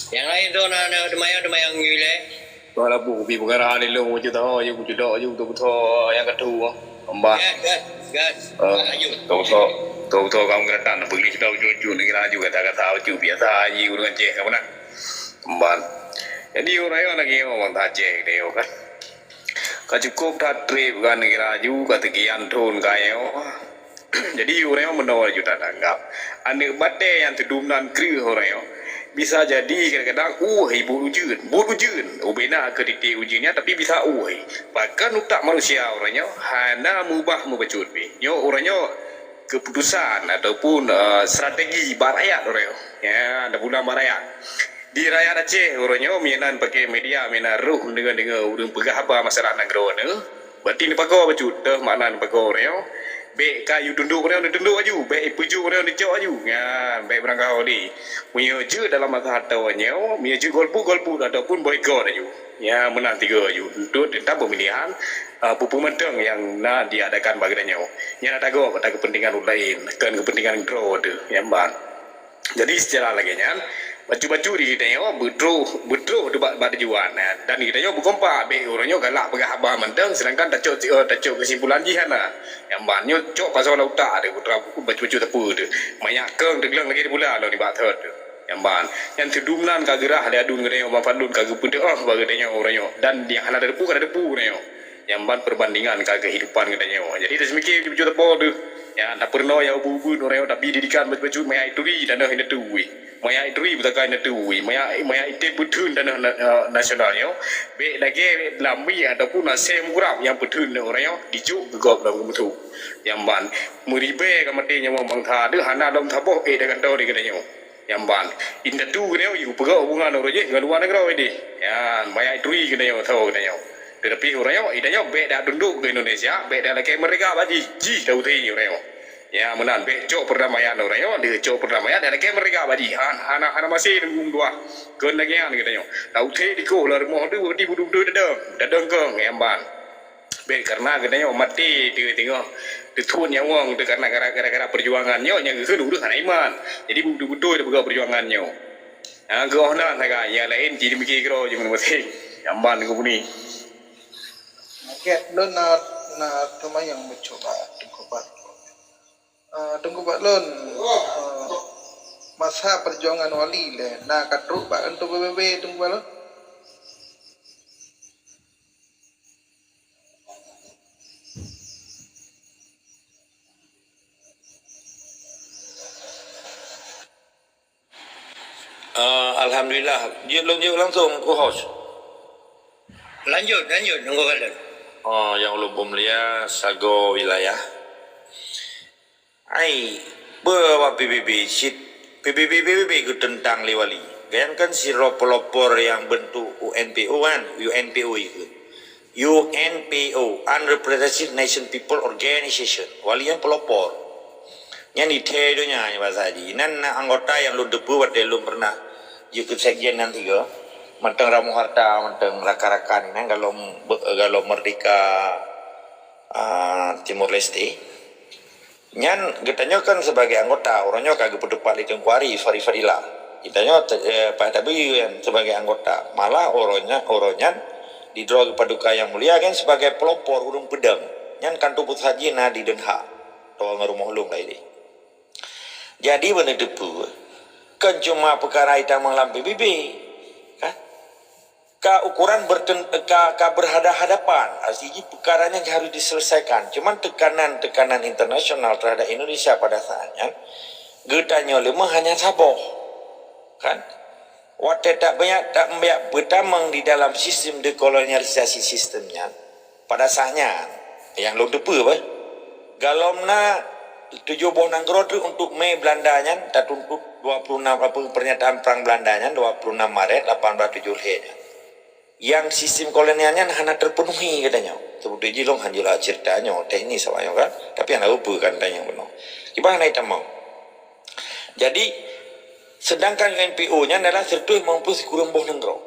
Nyang laén tu na, na teumayang-teumayang nyoe lé. Wah, labu kubi peugah lé lôn, ujoe taho ju, kucudok ju, beutôi-beutôi nyang ka tuwoe. Mbah. Gas, gas, gas. Eh, ayo. Tau-tau, tau-tau kamu kena tan, beli kita ujoe-ujoe ni kena ju kata-kata ujoe biasa aja urang Aceh kamu nak. Mbah. Jadi urang yang lagi orang tak Aceh dia kan. Ka cukup that trip kan kira ju ka teugian thon kayo. Jadi ureuëng meunoe ju tatanggap. Aneuëk batée nyang teudum nan kreueh ureuëng. Bisa jadi kadang-kadang uh ibu ujeuen, buet ujeuen. Ubena keu titik ujeuen nyan tapi bisa uh. Bahkan utak manusia ureuëng nyoe hana mubah mubacut pih. Nyoe ureuëng nyoe keputusan ataupun uh, strategi bak rakyat ureuëng. Ya, ada pulang bak rakyat. Di rakyat Aceh ureuëng nyoe minan pakai media, minan roh deungoe-deungoe ureuëng peugah haba masalah nanggroe nyoe. Berarti neupagoe bacut teuh makna neupagoe ureuëng nyoe. Bék ka yue tundok ureuëng nyoe neutundok aju, bék ipeujok ureuëng nyoe neucok aju. Nyan bék beurangkaho di. Meunyoe jeuet dalam masa atau nyoe, meunyoe jeuet golput, golput ataupun boikot aju. Nyan meunan tiga aju. Untuk tentang pemilihan uh, peupeumeuteng nyang na diadakan bak geutanyoe. Nyan na tagoe bak kepentingan ureuëng laén, kon kepentingan droe teuh nyang ban. Jadi secara lagée nyan, bacut-bacut di geutanyoe beutroh, beutroh teuh bak, bak tujuan, eh, dan geutanyoe beukompak bék ureuëng nyoe galak peugah haba mantong sedangkan tacok, eh, tacok kesimpulan jih hana. Nyang ban nyoe cok pasoe lam utak teuh putra bacut-bacut teupeu teuh. Manyak keueng teugleng lagée pula lom nibak thot teuh. Nyang ban, nyan teudum nan ka geurah lé adun geutanyoe Bang Fadlun ka geupeudeuh bak geutanyoe ureuëng nyoe dan nyang hana teupeue ka teupeue ureuëng nyoe. Nyang ban perbandingan ka kehidupan geutanyoe. Jadi taseumike bacut-bacut teupeu teuh. Ya, tapeurunoe ya ubu-ubu ureuëng nyoe tapi didikan bacut-bacut maya ituri tanoh indatu. Maya ituri beutakai indatu. Maya, maya item peutheun tanoh na-, eh, nasional nyoe. Bék lagée lambi ataupun asée mugurab nyang peutheun ureuëng nyoe dijok geugop lam geumeuthu. Nyang ban, meuribée ka maté nyawöng bangsa teuh hana lom saboh ék tagantoe di geutanyoe. Nyang ban, indatu geutanyoe yue peugah hubungan ureuëng jih ngon luwa nanggroe ideh. Nyan, maya ituri geutanyoe, tho geutanyoe. Teutapi ureuëng nyoe, geutanyoe bék dak tundok keu Indonesia, bék dak lakée meurdeka bak jih, jih tauti ureuëng nyoe. Ya, meunan bék cok perdamaian ureuëng nyoe, deuh cok perdamaian dak lakée meurdeka bak jih. Han, hana, hana maséh teunggu meutuah. Kon lagée nyan geutanyoe. Tauti dikoh lam rumoh teuh, berarti beutôi-beutôi tadong, tadong kong, nyang ban. Bék kareuna geutanyoe maté teuh teungoh teuthon nyawöng teuh kareuna gara-gara perjuangan nyoe nyang geukheun ureuëng hana iman. Jadi beutôi-beutôi teupeugah perjuangan nyoe. Nyang keuh nan sagai, nyang laén jidemikieu keudroe jih meunurot. Nyang ban geupeuni. Gét lôn na, na teuma nyang meucuba teukubat. Ah, Teungku Bak Lôn, ah, masa perjuangan Wali lé na ka trok bak kantô P B B Teungku Bak Lôn? Ah, alhamdulillah, jeuet lôn jaweueb langsung keu host. Lanjut, lanjut, Teungku Bak Lôn. Oh, nyang ulôn peumulia sagoe wilayah. Ai, peue awak P B B cit P P B B geuteuntang lé wali. Bayangkan sidroe pelopor nyang bentuk U N P O kan, U N P O ikheun. U N P O, Unrepresented Nation People Organization. Wali nyan pelopor. Nyan ithée donya nyan bahasa jih. Nan na anggota nyang lôn teupeue watée lôn pernah jeuet keu sekjen nyan tiga. Mantong Ramo Harta, mantong rakan-rakan nyan galom, galom merdeka, ah, Timor Leste. Nyan geutanyoe kan sebagai anggota, uroe nyoe ka geupeuteupat lé Teungku Arif, Arif Fadilah. Geutanyoe te-, eh, Pak Tabi nyan sebagai anggota. Malah uroe nya-, uroe nyan di droe geupaduka Yang Mulia kan sebagai pelopor ureuëng peudeueng. Nyan kan tubuh saji na di Den Haag. Toh ngon rumoh lôn laén. Jadi beuneuteupeu, kan cuma peukara itamong lam P B B. Kan? Ka ukuran berten-, ka, ka berhada-hadapan. Artinya perkara nyan harus diselesaikan. Cuman tekanan-tekanan internasional terhadap Indonesia pada saat nyan, geutanyoe leumah hanya saboh. Kan? Watée tak banyak, tak banyak beutamong di dalam sistem dekolonialisasi sistem nyan. Pada saat nyan, nyang lôn teupeue bah, galom na tujoh boh nanggroe teuk untuk mé Belanda nyan tatuntut dua puluh enam, apa, pernyataan perang Belanda nyan dua puluh enam Maret lapan belas tujoh lhée nyan. Nyang sistem kolonial nyan hana terpenuhi geutanyoe. Seperti jih lôn hanjeuet cerita nyoe, teknis awak nyoe kan. Tapi hana upeue kan tanyong bunoe. Kiban hana itamong. Jadi, sedangkan U N P O nyan adalah seratus lima puluh sikureueng boh nanggroe.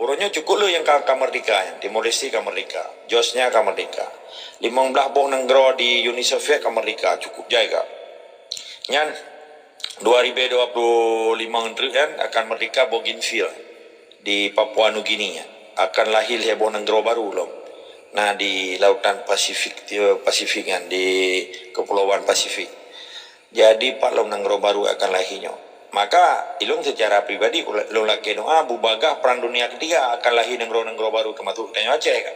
Uroe nyoe cukup le nyang ka, ka merdeka nyan. Timor Leste ka merdeka. Bosnia ka merdeka. Limong blaih boh nanggroe di Uni Soviet ka merdeka. Cukup jai ka. Nyan dua ribu dua puluh lima nyan akan merdeka Bougainville di Papua Nugini nyan. Akan lahé lhée boh nanggroe baru lom. Nah, di lautan Pasifik, Pasifik nyan, di Kepulauan Pasifik. Jadi, pat lom nanggroe baru akan lahé nyoe. Maka, ilôn secara pribadi, lôn lakée doa, bubagaih Perang Dunia Ketiga akan lahé nanggroe-nanggroe baru, teumasuk geutanyoe Aceh kan.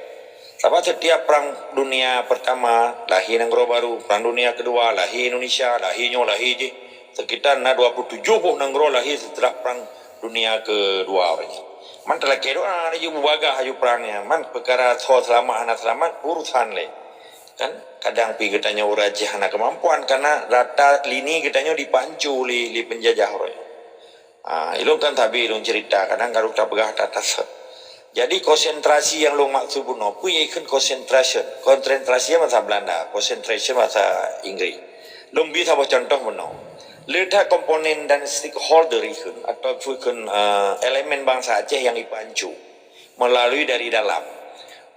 Sabab setiap Perang Dunia Pertama, lahé nanggroe baru, Perang Dunia Kedua, lahé Indonesia, lahé nyoe, lahé jih. Sekitar na dua puluh tujoh boh nanggroe lahé setelah Perang Dunia Kedua uroe nyan. Man talakée doa, laju bubagaih aju perang nyan. Man peukara soe seulamat hana seulamat, urusan lé. Kan, kadang pi geutanyoe ureuëng Aceh hana keumampuan, karena rata lini geutanyoe dipancu lé, lé peunjajah uroe nyoe. Ah, ilôn kan tabi ilôn cerita, kadang ka rôh tapeugah that-that. Jadi, konsentrasi nyang lôn maksud bunoe, peue ikheun concentration. Konsentrasi bahasa Belanda, concentration bahasa Inggris. Lôn bi saboh contoh bunoe. Le that komponen dan stakeholder ikheun, atau ikheun, eh, elemen bansa Aceh nyang ipancu melalui dari dalam.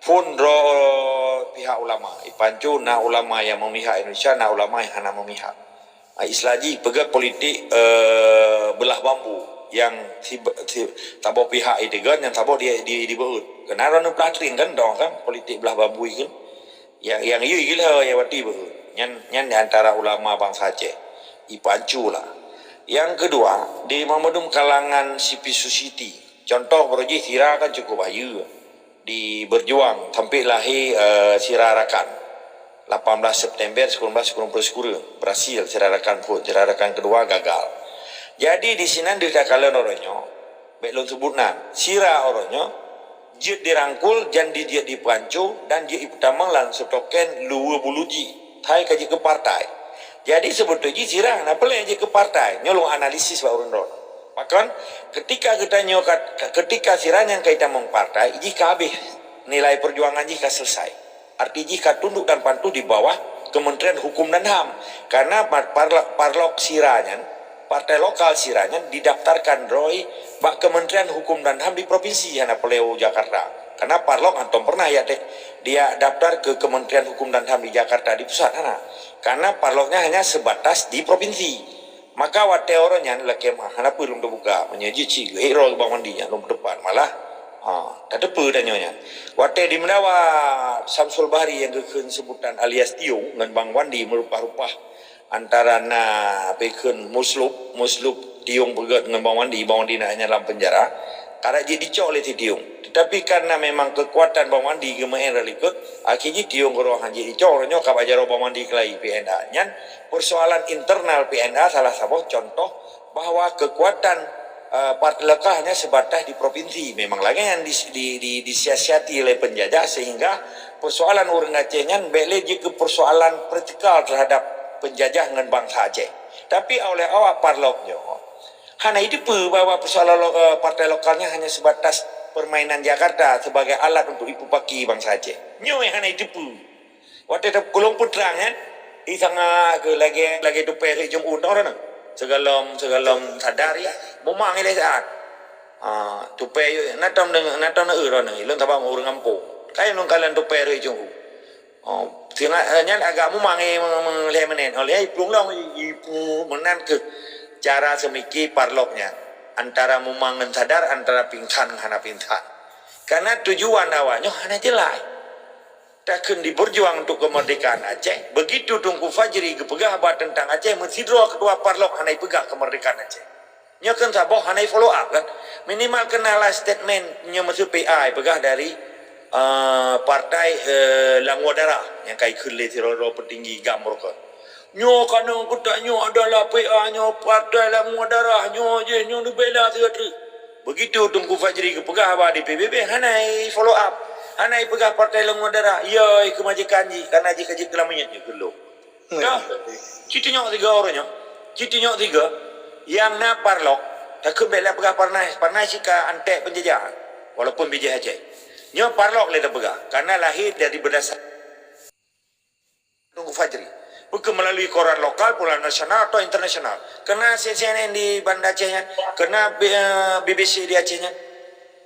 Phon droe pihak ulama, ipancu na ulama nyang memihak Indonesia, na ulama nyang hana memihak. Ah, istilah jih peugah politik, eh, beulah bambu nyang si, si, saboh pihak iteugon, nyang saboh di, di, dibeuet. Keunan droeneuh peulatreng kan dong kan politik beulah bambu ikheun. Nyang, nyang yue gila nyang wati beuet. Nyan, nyan di antara ulama bansa Aceh. Ipancu lah. Nyang keudua, di meunurot kalangan civil society. Contoh baroe jih sira kan cukup bayeue. Di berjuang sampai lahé, eh, sira rakan. Lapan belas September sikureueng blaih sikureueng ploh sikureueng, berhasil sira rakan phon, sira rakan keudua gagal. Jadi di sinan deuh takalon uroe nyoe, bék lôn seubut nan, sira uroe nyoe jeuet dirangkul dan dijeuet dipancu dan jeuet ipeutamong lam seutoken luweue bulu jih, hai ka jeuet keu partai. Jadi seubeutoi jih sira na peulée jeuet keu partai, nyoe lôn analisis bak ureuëng droe. Pakon, ketika geutanyoe ka, ketika sira nyang ka itamong partai, jih ka habéh, nilai perjuangan jih ka selesai. Arti jih ka tunduk dan patuh di bawah Kementerian Hukum dan HAM. Karena par-, parlok, parlok sira nyan, partai lokal sira nyan didaftarkan droe bak Kementerian Hukum dan HAM di provinsi, hana peulée u Jakarta. Karena parlok hantom pernah ya deh, dia daftar ke Kementerian Hukum dan HAM di Jakarta, di pusat hana. Karena parloknya hanya sebatas di provinsi. Maka watée uroe nyan lakée meu'ah, hana peue lôn teubuka. Meunyoe jih cit geuék droe Bang Wandi nyan lôn peuteupat. Malah, ha, tateupeue tanyoe nyan. Watée di Meundawa Samsul Bahri nyang geukheun seubutan alias Tiong ngon Bang Wandi meurupah-rupah antara na peukheun muslub, muslub Tiong peugét ngon Bang Wandi, Bang Wandi na nyan lam penjara. Karab jeuet dicok lé si Tiong. Tetapi karena memang keukuatan Bang Wandi geumeu'en rot likot, akhé jih Tiong keudroe han jeuet dicok, uroe nyoe ka bak jaroe Bang Wandi keulai P N A. Nyan persoalan internal P N A salah saboh contoh bahwa keukuatan, eh, partai lokal hanya sebatas di provinsi. Memang lagée nyan di, di, di, disiasati oleh penjajah sehingga persoalan ureuëng Aceh nyan bék lé jeuet keu persoalan vertikal terhadap penjajah ngon bansa Aceh. Tapi oleh awak parlok nyoe, Hana jiteupeue bahwa persoalan lo-, eh, partai lokal nyan hanya sebatas permainan Jakarta sebagai alat untuk jipeupaké bansa Aceh. Nyoe hana jiteupeue. Watée ta-, kulong peutrang nyan, i sangat keu lagée, lagée tupée Ri Jong Un tong droeneuh. Sigohlom, sigohlom sadar ya, mumang ilée saat. Ah, tupée yue, na tom deungo, na tom na eu droeneuh, ilôn saba ureuëng gampông. Ka lôn kalon tupée Ri Jong Un. Oh, singa-, eh, nyan agak mumang, eh, me-, me-, lhée menit. Oh, lhée iplueng lom, i-, ipu meunan keuh cara seumiki parlok nyan. Antara mumang ngon sadar, antara pingsan ngon hana pingsan. Karena tujuan awak nyoe hana jelas. Takheun diberjuang untuk kemerdekaan Aceh. Begitu Teungku Fajri geupeugah haba teuntang Aceh, meusidroe ketua parlok hana ipeugah kemerdekaan Aceh. Nyoe kan saboh hana i-follow up kan. Minimal keunalah statement nyoe meuseu P A ipeugah dari, eh, partai, eh, Langue Darah nyang ka ikheun lé sidroe-droe peutinggi GAM meureuka. Nyoe keunoe keutak nyoe adalah P A nyoe partai Langue Darah nyoe jih nyoe neubela sigoe treuk. Begitu Teungku Fajri geupeugah haba di P B B hana i-follow up. Hana ipeugah partai Langue Darah. Ya, keumajikan jih karena jih ka jeuet keu lamiet jih keu lôn. Dah, ci tunyok tiga ureuëng nyoe. Ci tunyok tiga. Nyang na parlok, takheun bék lé peugah Parnas. Parnas cit ka antek penjajah, walaupun bijéh Aceh. Nyoe parlok lé tapeugah, karena lahé dari berdasar Teungku Fajri. Bukan melalui koran lokal, pula nasional atau internasional. Kena C N N di Banda Aceh nyan, kena B-, eh, B B C di Aceh nyan.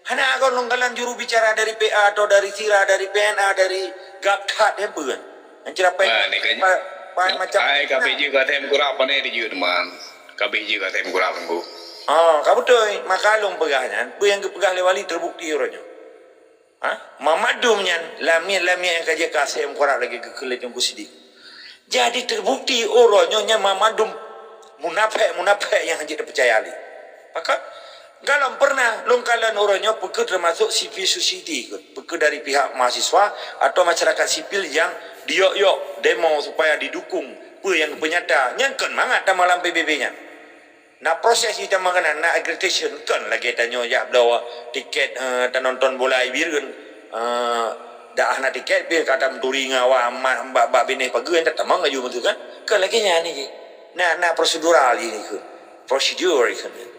Hana kon lôn kalon juru bicara dari P A atau dari Sira, dari P N A, dari Gabthat, ya, bukan. Yang ceramah Nah, ni kan, pa-, pa-, macam ai, ka bijéh ka tem kurap, pane dijeuet, man. Ka bijéh ka tem kurap, Teungku. Oh, ka beutôi. Maka lôn peugah nyan, peue nyang geupeugah lé wali terbukti uroe nyoe. Ha? Mamandum nyan, lamiet-lamiet nyang ka jeuet ka asèe meukurab lagèe geukheun lé Teungku Sidik. Jadi terbukti uroe nyoe nyan mamandum munafék-munafék nyang hana jeuet tapeucaya lé. Maka, galom pernah lôn kalon uroe nyoe peue keuh termasuk civil society keuh, peue keuh dari pihak mahasiswa atau masyarakat sipil nyang diyok-yok demo supaya didukung peue nyang geupeue nyata. Nyan kon mangat tamong lam P B B nyan. Na proses jih tamong keunan, na accreditation, kon lagèe tanyoe jak bloe tiket, eh, tanonton bola i Bireuen, eh, dak hana tiket pih ka tameuturi ngon awak mak bak, bak binéh pageue, nyan tamong laju meuteuk kan? Kon lagèe nyan jih. Na, na prosedural jih kheun. Prosedur jih kheun.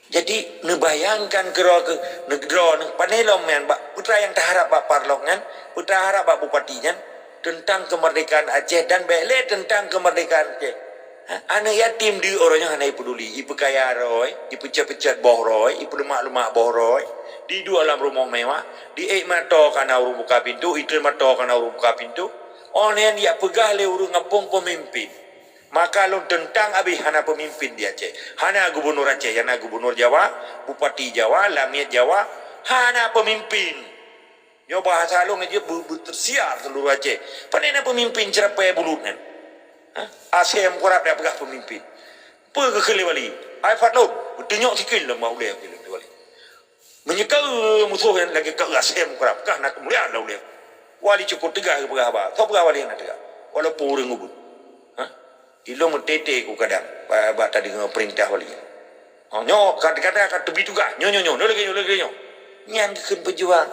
Jadi, neubayangkan keudroe keu, neudroe, pane lom nyan, bak, peue nyang taharap bak parlok nyan, peue taharap bak bupati nyan, teuntang keumeurdekaan Aceh dan bèk lé teuntang keumeurdekaan Aceh. Ha? Aneuk yatim di uroe nyoe hana ipeuduli, ipeukaya roe, ipeucot-peucot boh roe, ipeuleumah-leumah boh roe, diduek lam rumoh mewah, diék mato kana ureueng buka pintoe, itreun mato kana ureueng buka pintoe. Óh lheueh nyan jak peugah lé ureueng gampông peumimpin. Maka lôn teuntang abéh hana peumimpin di Aceh. Hana gubunur Aceh, hana gubunur Jawa, bupati Jawa, lamiet Jawa, hana peumimpin. Nyoe bahasa lôn jeuet beu-, beutersiar seuluruh Aceh. Pane na peumimpin ceurapée bulut nyan? Ha? Asèe meukurab dak peugah peumimpin. Peue geukheun lé wali? Ai fadlon, geutunyok sikil lom bak ulèe lôn lé wali. Meunyoe ka musoh nyan lagèe ka asèe meukurab, kah na keumuliaan lam ulèe. Wali cukôp teuga geupeugah haba. Soe peugah wali hana teuga? Walaupun ureueng ubeut. Ha? Ilôn meuteuntèe ku kadang ba-, bak tadeungoe peurintah wali. Oh, nyoe kadang-kadang ka teubi tugaih. Nyoe, nyoe, nyoe. Nyoe lagèe nyoe, lagèe nyoe. Nyan geukheun peujuang.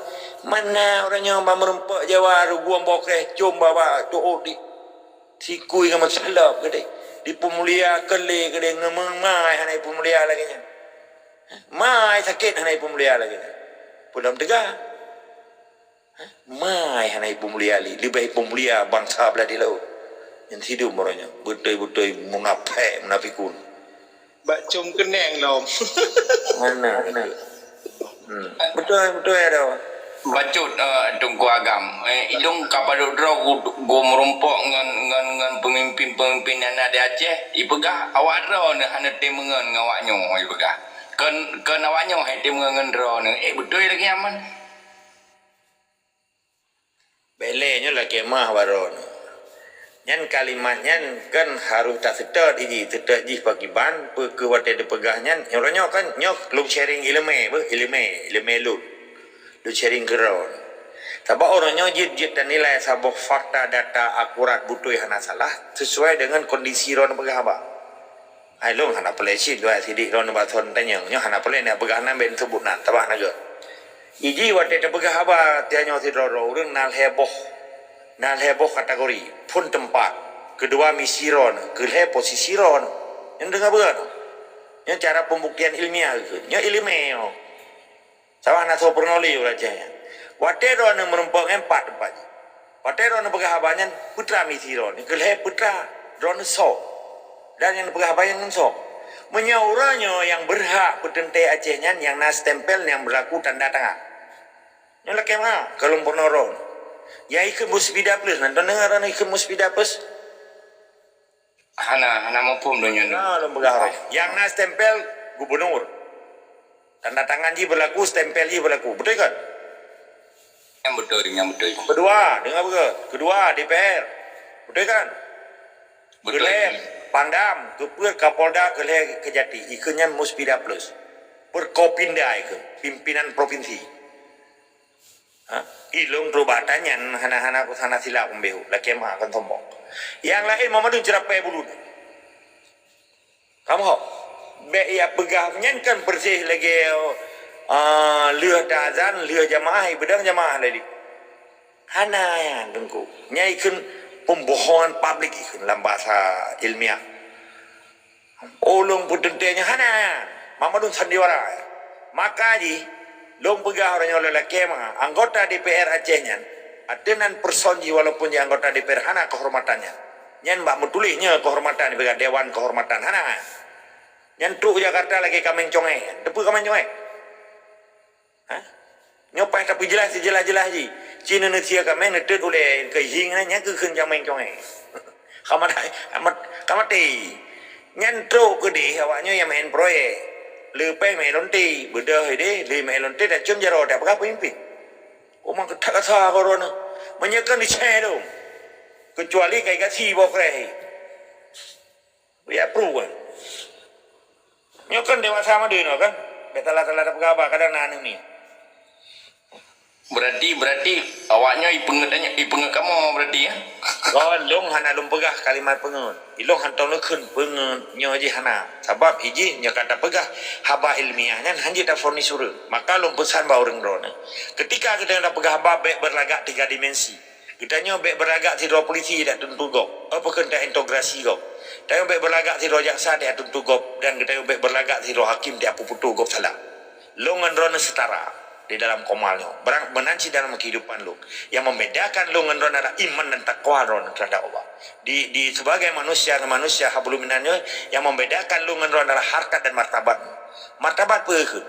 Mana ureueng nyoe ba meurumpok Jawa, rugueng boh kréh, com bak, bak tuôt di. Sikui ngon meusalop keudéh. Dipeumulia keu lé keudéh, ngon meumai hana ipeumulia lagèe nyan. Mai sakét hana ipeumulia lagèe nyan. Peue lom teuga? Mai hana ipeumulia lé, leubeh ipeumulia bansa blah di laôt. Nyan sidum uroe nyoe, beutôi-beutôi munafék, munafikun. Bak com keuneng lom. Mana? Hmm. Beutôi, beutôi ada. Bacut, eh, Teungku Agam. Eh, ilôn ka padub droe gu-, gu meurumpok ngon, ngon, ngon peumimpin-peumimpin nyang na di Aceh, ipeugah awak droeneuh hana tém meungon ngon awak nyoe, ipeugah. Kon, kon awak nyoe hai tém meungon ngon droeneuh. Eh, beutôi lagèe nyan, man. Bèk lé nyoe lakèe meu'ah baroe nyoe. Nyan kalimat nyan kan harôh taseutôt jih, seutôt jih pakriban, peue keuh watèe teupeugah nyan. Uroe nyoe kan, nyoe lôn sharing ileumèe beuh, ileumèe, ileumèe lôn. Lôn sharing keudroe. Sabab uroe nyoe jeuet, jeuet tanilai saboh fakta data akurat beutôi hana salah, sesuai dengan kondisi droeneuh peugah haba. Hai lôn hana peureulèe cit, dua sidik droeneuh bak thon tanyong. Nyoe hana peureulèe neuk peugah nan, bèk neuseubut nan, tabah na gèt. Iji watèe tapeugah haba, tanyoe sidroe-droe ureueng na lhèe boh, na lhèe boh kategori, phôn teumpat, keudua misi droeneuh, keulhèe posisi droeneuh. Nyan deungö beureueh. Nyoe cara pembuktian ilmiah keuh. Nyoe ileumèe nyoe. Sabab hana soe peurunoe lé ureueng Aceh nyan. Watèe droeneuh meurumpok ngon pat teumpat jih. Watèe droeneuh peugah haba nyan, peutra misi droeneuh. Keu lhèe peutra droeneuh soe. Dan nyang peugah haba nyan ngon soe. Meunyoe uroe nyoe nyang berhak peuteuntèe Aceh nyan nyang na stempel nyang berlaku tanda tangan. Nyoe lakèe meu'ah, keu lôn peurunoe droeneuh. Nyang ikheun Musfida Plus, nan droeneuh ikheun Musfida Plus? Hana, hana muphom donya nyoe. Nah, lôn peugah roh. Nyang na stempel gubernur. Tanda tangan jih berlaku, stempel jih berlaku. Beutôi kan? Nyang beutôi, nyang beutôi. Kedua, dengar beutôi. Kedua, D P R. Beutôi kan? Beutôi. Keu lhèe Pangdam, keu peuet Kapolda, keu lhèe Kejati. Ikheun nyan Musfida Plus. Perkopimda ikheun, pimpinan provinsi. Ha? Ilôn trok bak ata nyan hana, hana, hana silap peumbeuh, lakèe meu'ah kon sombong. Nyang laén Muhammadun ceurapèe bulut. Kamoe hok. Bèk ya peugah nyan kan persis lagèe, ah, lheueh ta azan, lheueh jamaah, ibeudang jamaah lali. Hana nyan, Teungku. Nyan ikheun pembohongan publik ikheun lam bahasa ilmiah. Oh, lôn peuteuntèe nyan hana. Muhammadun sandiwara. Maka jih, lôn peugah uroe nyoe lé lakèe meu'ah, anggota D P R Aceh nyan, ateueh nan person jih walaupun jih anggota D P R hana kehormatan nyan. Nyan bak meutuléh nyoe kehormatan, dipeugah Dewan Kehormatan, hana. Nyan trok u Jakarta lagèe kaméng congèe. Teupeue kaméng congèe? Ha? Nyoe paih tapeujeulaih sijeulaih-jeulaih jih. Ci Indonesia kaméng neutot ulèe keuhieng nyan, nyan keuh kheun kaméng congèe. Ka maté, ka mat-, ka maté. Nyan trok keudéh awak nyoe nyang meu'èn proyek. Le péng meu'èn lonte, beudôh idéh, le meu'èn lonte tacôm jaroe, tapeugah peumimpin. Kok mang that kasa keu droeneuh. Meunyoe kheun dicèe dong. Keucuali kai gasi boh kreh. Beuyak pruh kan. Nyoe kan dewasa madeuh nyoe kan. Bèk salah-salah tapeugah haba, kadang na aneuk miet. Berarti, berarti awak nyoe ipeungeut, ipeungeut kamoe berarti, ya? Oh, lôn hana lôn peugah kalimat peungeut. Ilôn hantom lôn kheun peungeut, nyoe jih hana. Sabab ijih nyoe ka tapeugah haba ilmiah nyan hanjeuet tafonis ureueng. Maka lôn peusan bak ureueng droeneuh. Ketika geutanyoe tapeugah haba, bèk berlagak tiga dimensi. Geutanyoe bèk beulagak sidroe polisi dak tuntut gob, oh, peue kheun ta integrasi gob. Tanyoe bèk beulagak sidroe jaksa dak tuntut gob, dan geutanyoe bèk beulagak sidroe hakim dak peuputoh gob salah. Lôn ngon droeneuh setara di dalam komal nyoe. Barang meunan cit dalam kehidupan lôn. Yang membedakan lôn ngon droeneuh adalah iman dan takwa droeneuh terhadap Allah. Di, di sebagai manusia ngon manusia hablum minan nyoe, yang membedakan lôn ngon droeneuh adalah harkat dan martabat. Martabat peue kheun?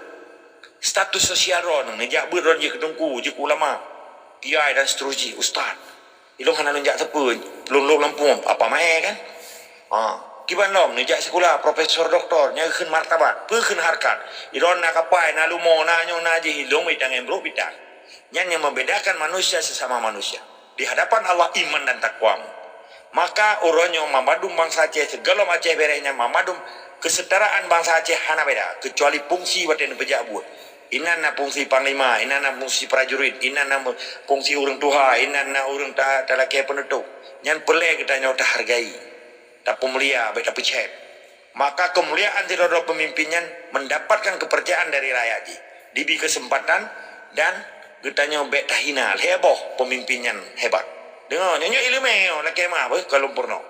Status sosial droeneuh, neujak beuet droeneuh jeuet keu teungku, jeuet keu ulama, kiai dan seterusnya, ustaz. Ilôn hana lôn jak sapeue, lôn lôb lam phôn, apa maé kan? Ha, kiban lom neujak sikula, profesor, doktor, nyan kheun martabat, peue kheun harkat. Ilôn na kapai, na lumo, na nyoe, na jih, ilôn meuitang ngon brok pitang. Nyan nyang membedakan manusia sesama manusia. Di hadapan Allah iman dan takwa. Maka uroe nyoe mandum bansa Aceh, sigohlom Aceh bereh nyan mandum kesetaraan bansa Aceh hana beda, kecuali fungsi watèe neupeujak buet. Inan na fungsi panglima, inan na fungsi prajurit, inan na fungsi ureueng tuha, inan na ureueng ta-, talakèe peunutôb. Nyan peureulèe geutanyoe tahargai, tapeumulia, bèk tapeucèt. Maka keumuliaan sidroe-droe peumimpin nyan mendapatkan keupeurcayaan dari rakyat jih, dibri keuseumpatan, dan geutanyoe bèk tahina lhèe boh peumimpin nyan hebat. Deungö, nyoe, nyoe ileumèe nyoe lakèe meu'ah beuh ka lôn peurunoe.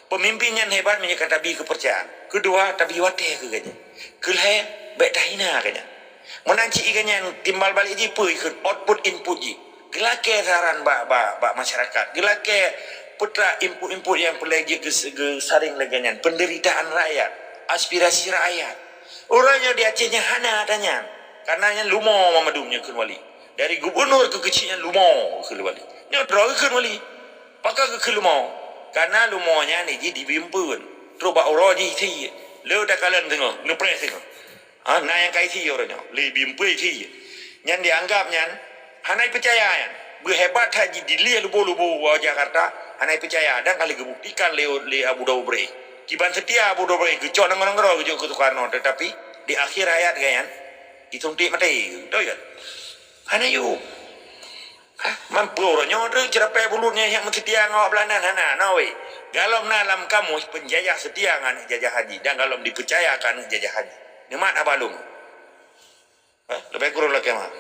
Peumimpin nyan hebat meunyoe ka tabri keupeurcayaan. Keudua, tabri watèe keu geuhnyan. Keulhèe, bèk tahina geuhnyan. Meunan cit geuhnyan timbal balek jih peue ikheun output input jih. Geulakèe saran bak, bak, bak masyarakat. Geulakèe peutra input-input nyang peureulèe jeuet geus-, geusaréng lagèe nyan. Penderitaan rakyat, aspirasi rakyat. Uroe nyoe di Aceh nyan hana ata nyan. Karena nyan lumo mandum nyoe kheun wali. Dari gubernur keu keuchik nyan lumo kheun wali. Nyoe droe kheun wali. Pakon kheun lumo? Karena lumo nyan jih dibri eumpeuen. Trok bak uroe jih sie. Le takalon teungoh, neupreh teungoh. Ha, na nyang ka isi uroe nyoe, le bri eumpeuen isi. Nyan dianggap nyan hana jipeucaya nyan. Beuhebat that jih dilèe lubo-lubo u Jakarta, hana jipeucaya dan ka lheueh geubuktikan lé, lé Abu Daud Breh. Kiban seutia Abu Daud Breh geucok nanggroe-nanggroe geujok keu Sukarno, teutapi di akhé hayat geuhnyan jisuntik maté. Beutôi kan? Hana yum. Hah? Man peue uroe nyoe treuk ceurapée bulut nyan nyang meuseutia ngon awak Beulanan? Hana, na wéh. Gohlom na lam kamus peunjajah seutia ngon aneuk jajahan jih dan gohlom jipeucaya keu aneuk jajahan jih. Neumat haba lôn. Hah? Leubeh kureueng lakée meu'ah.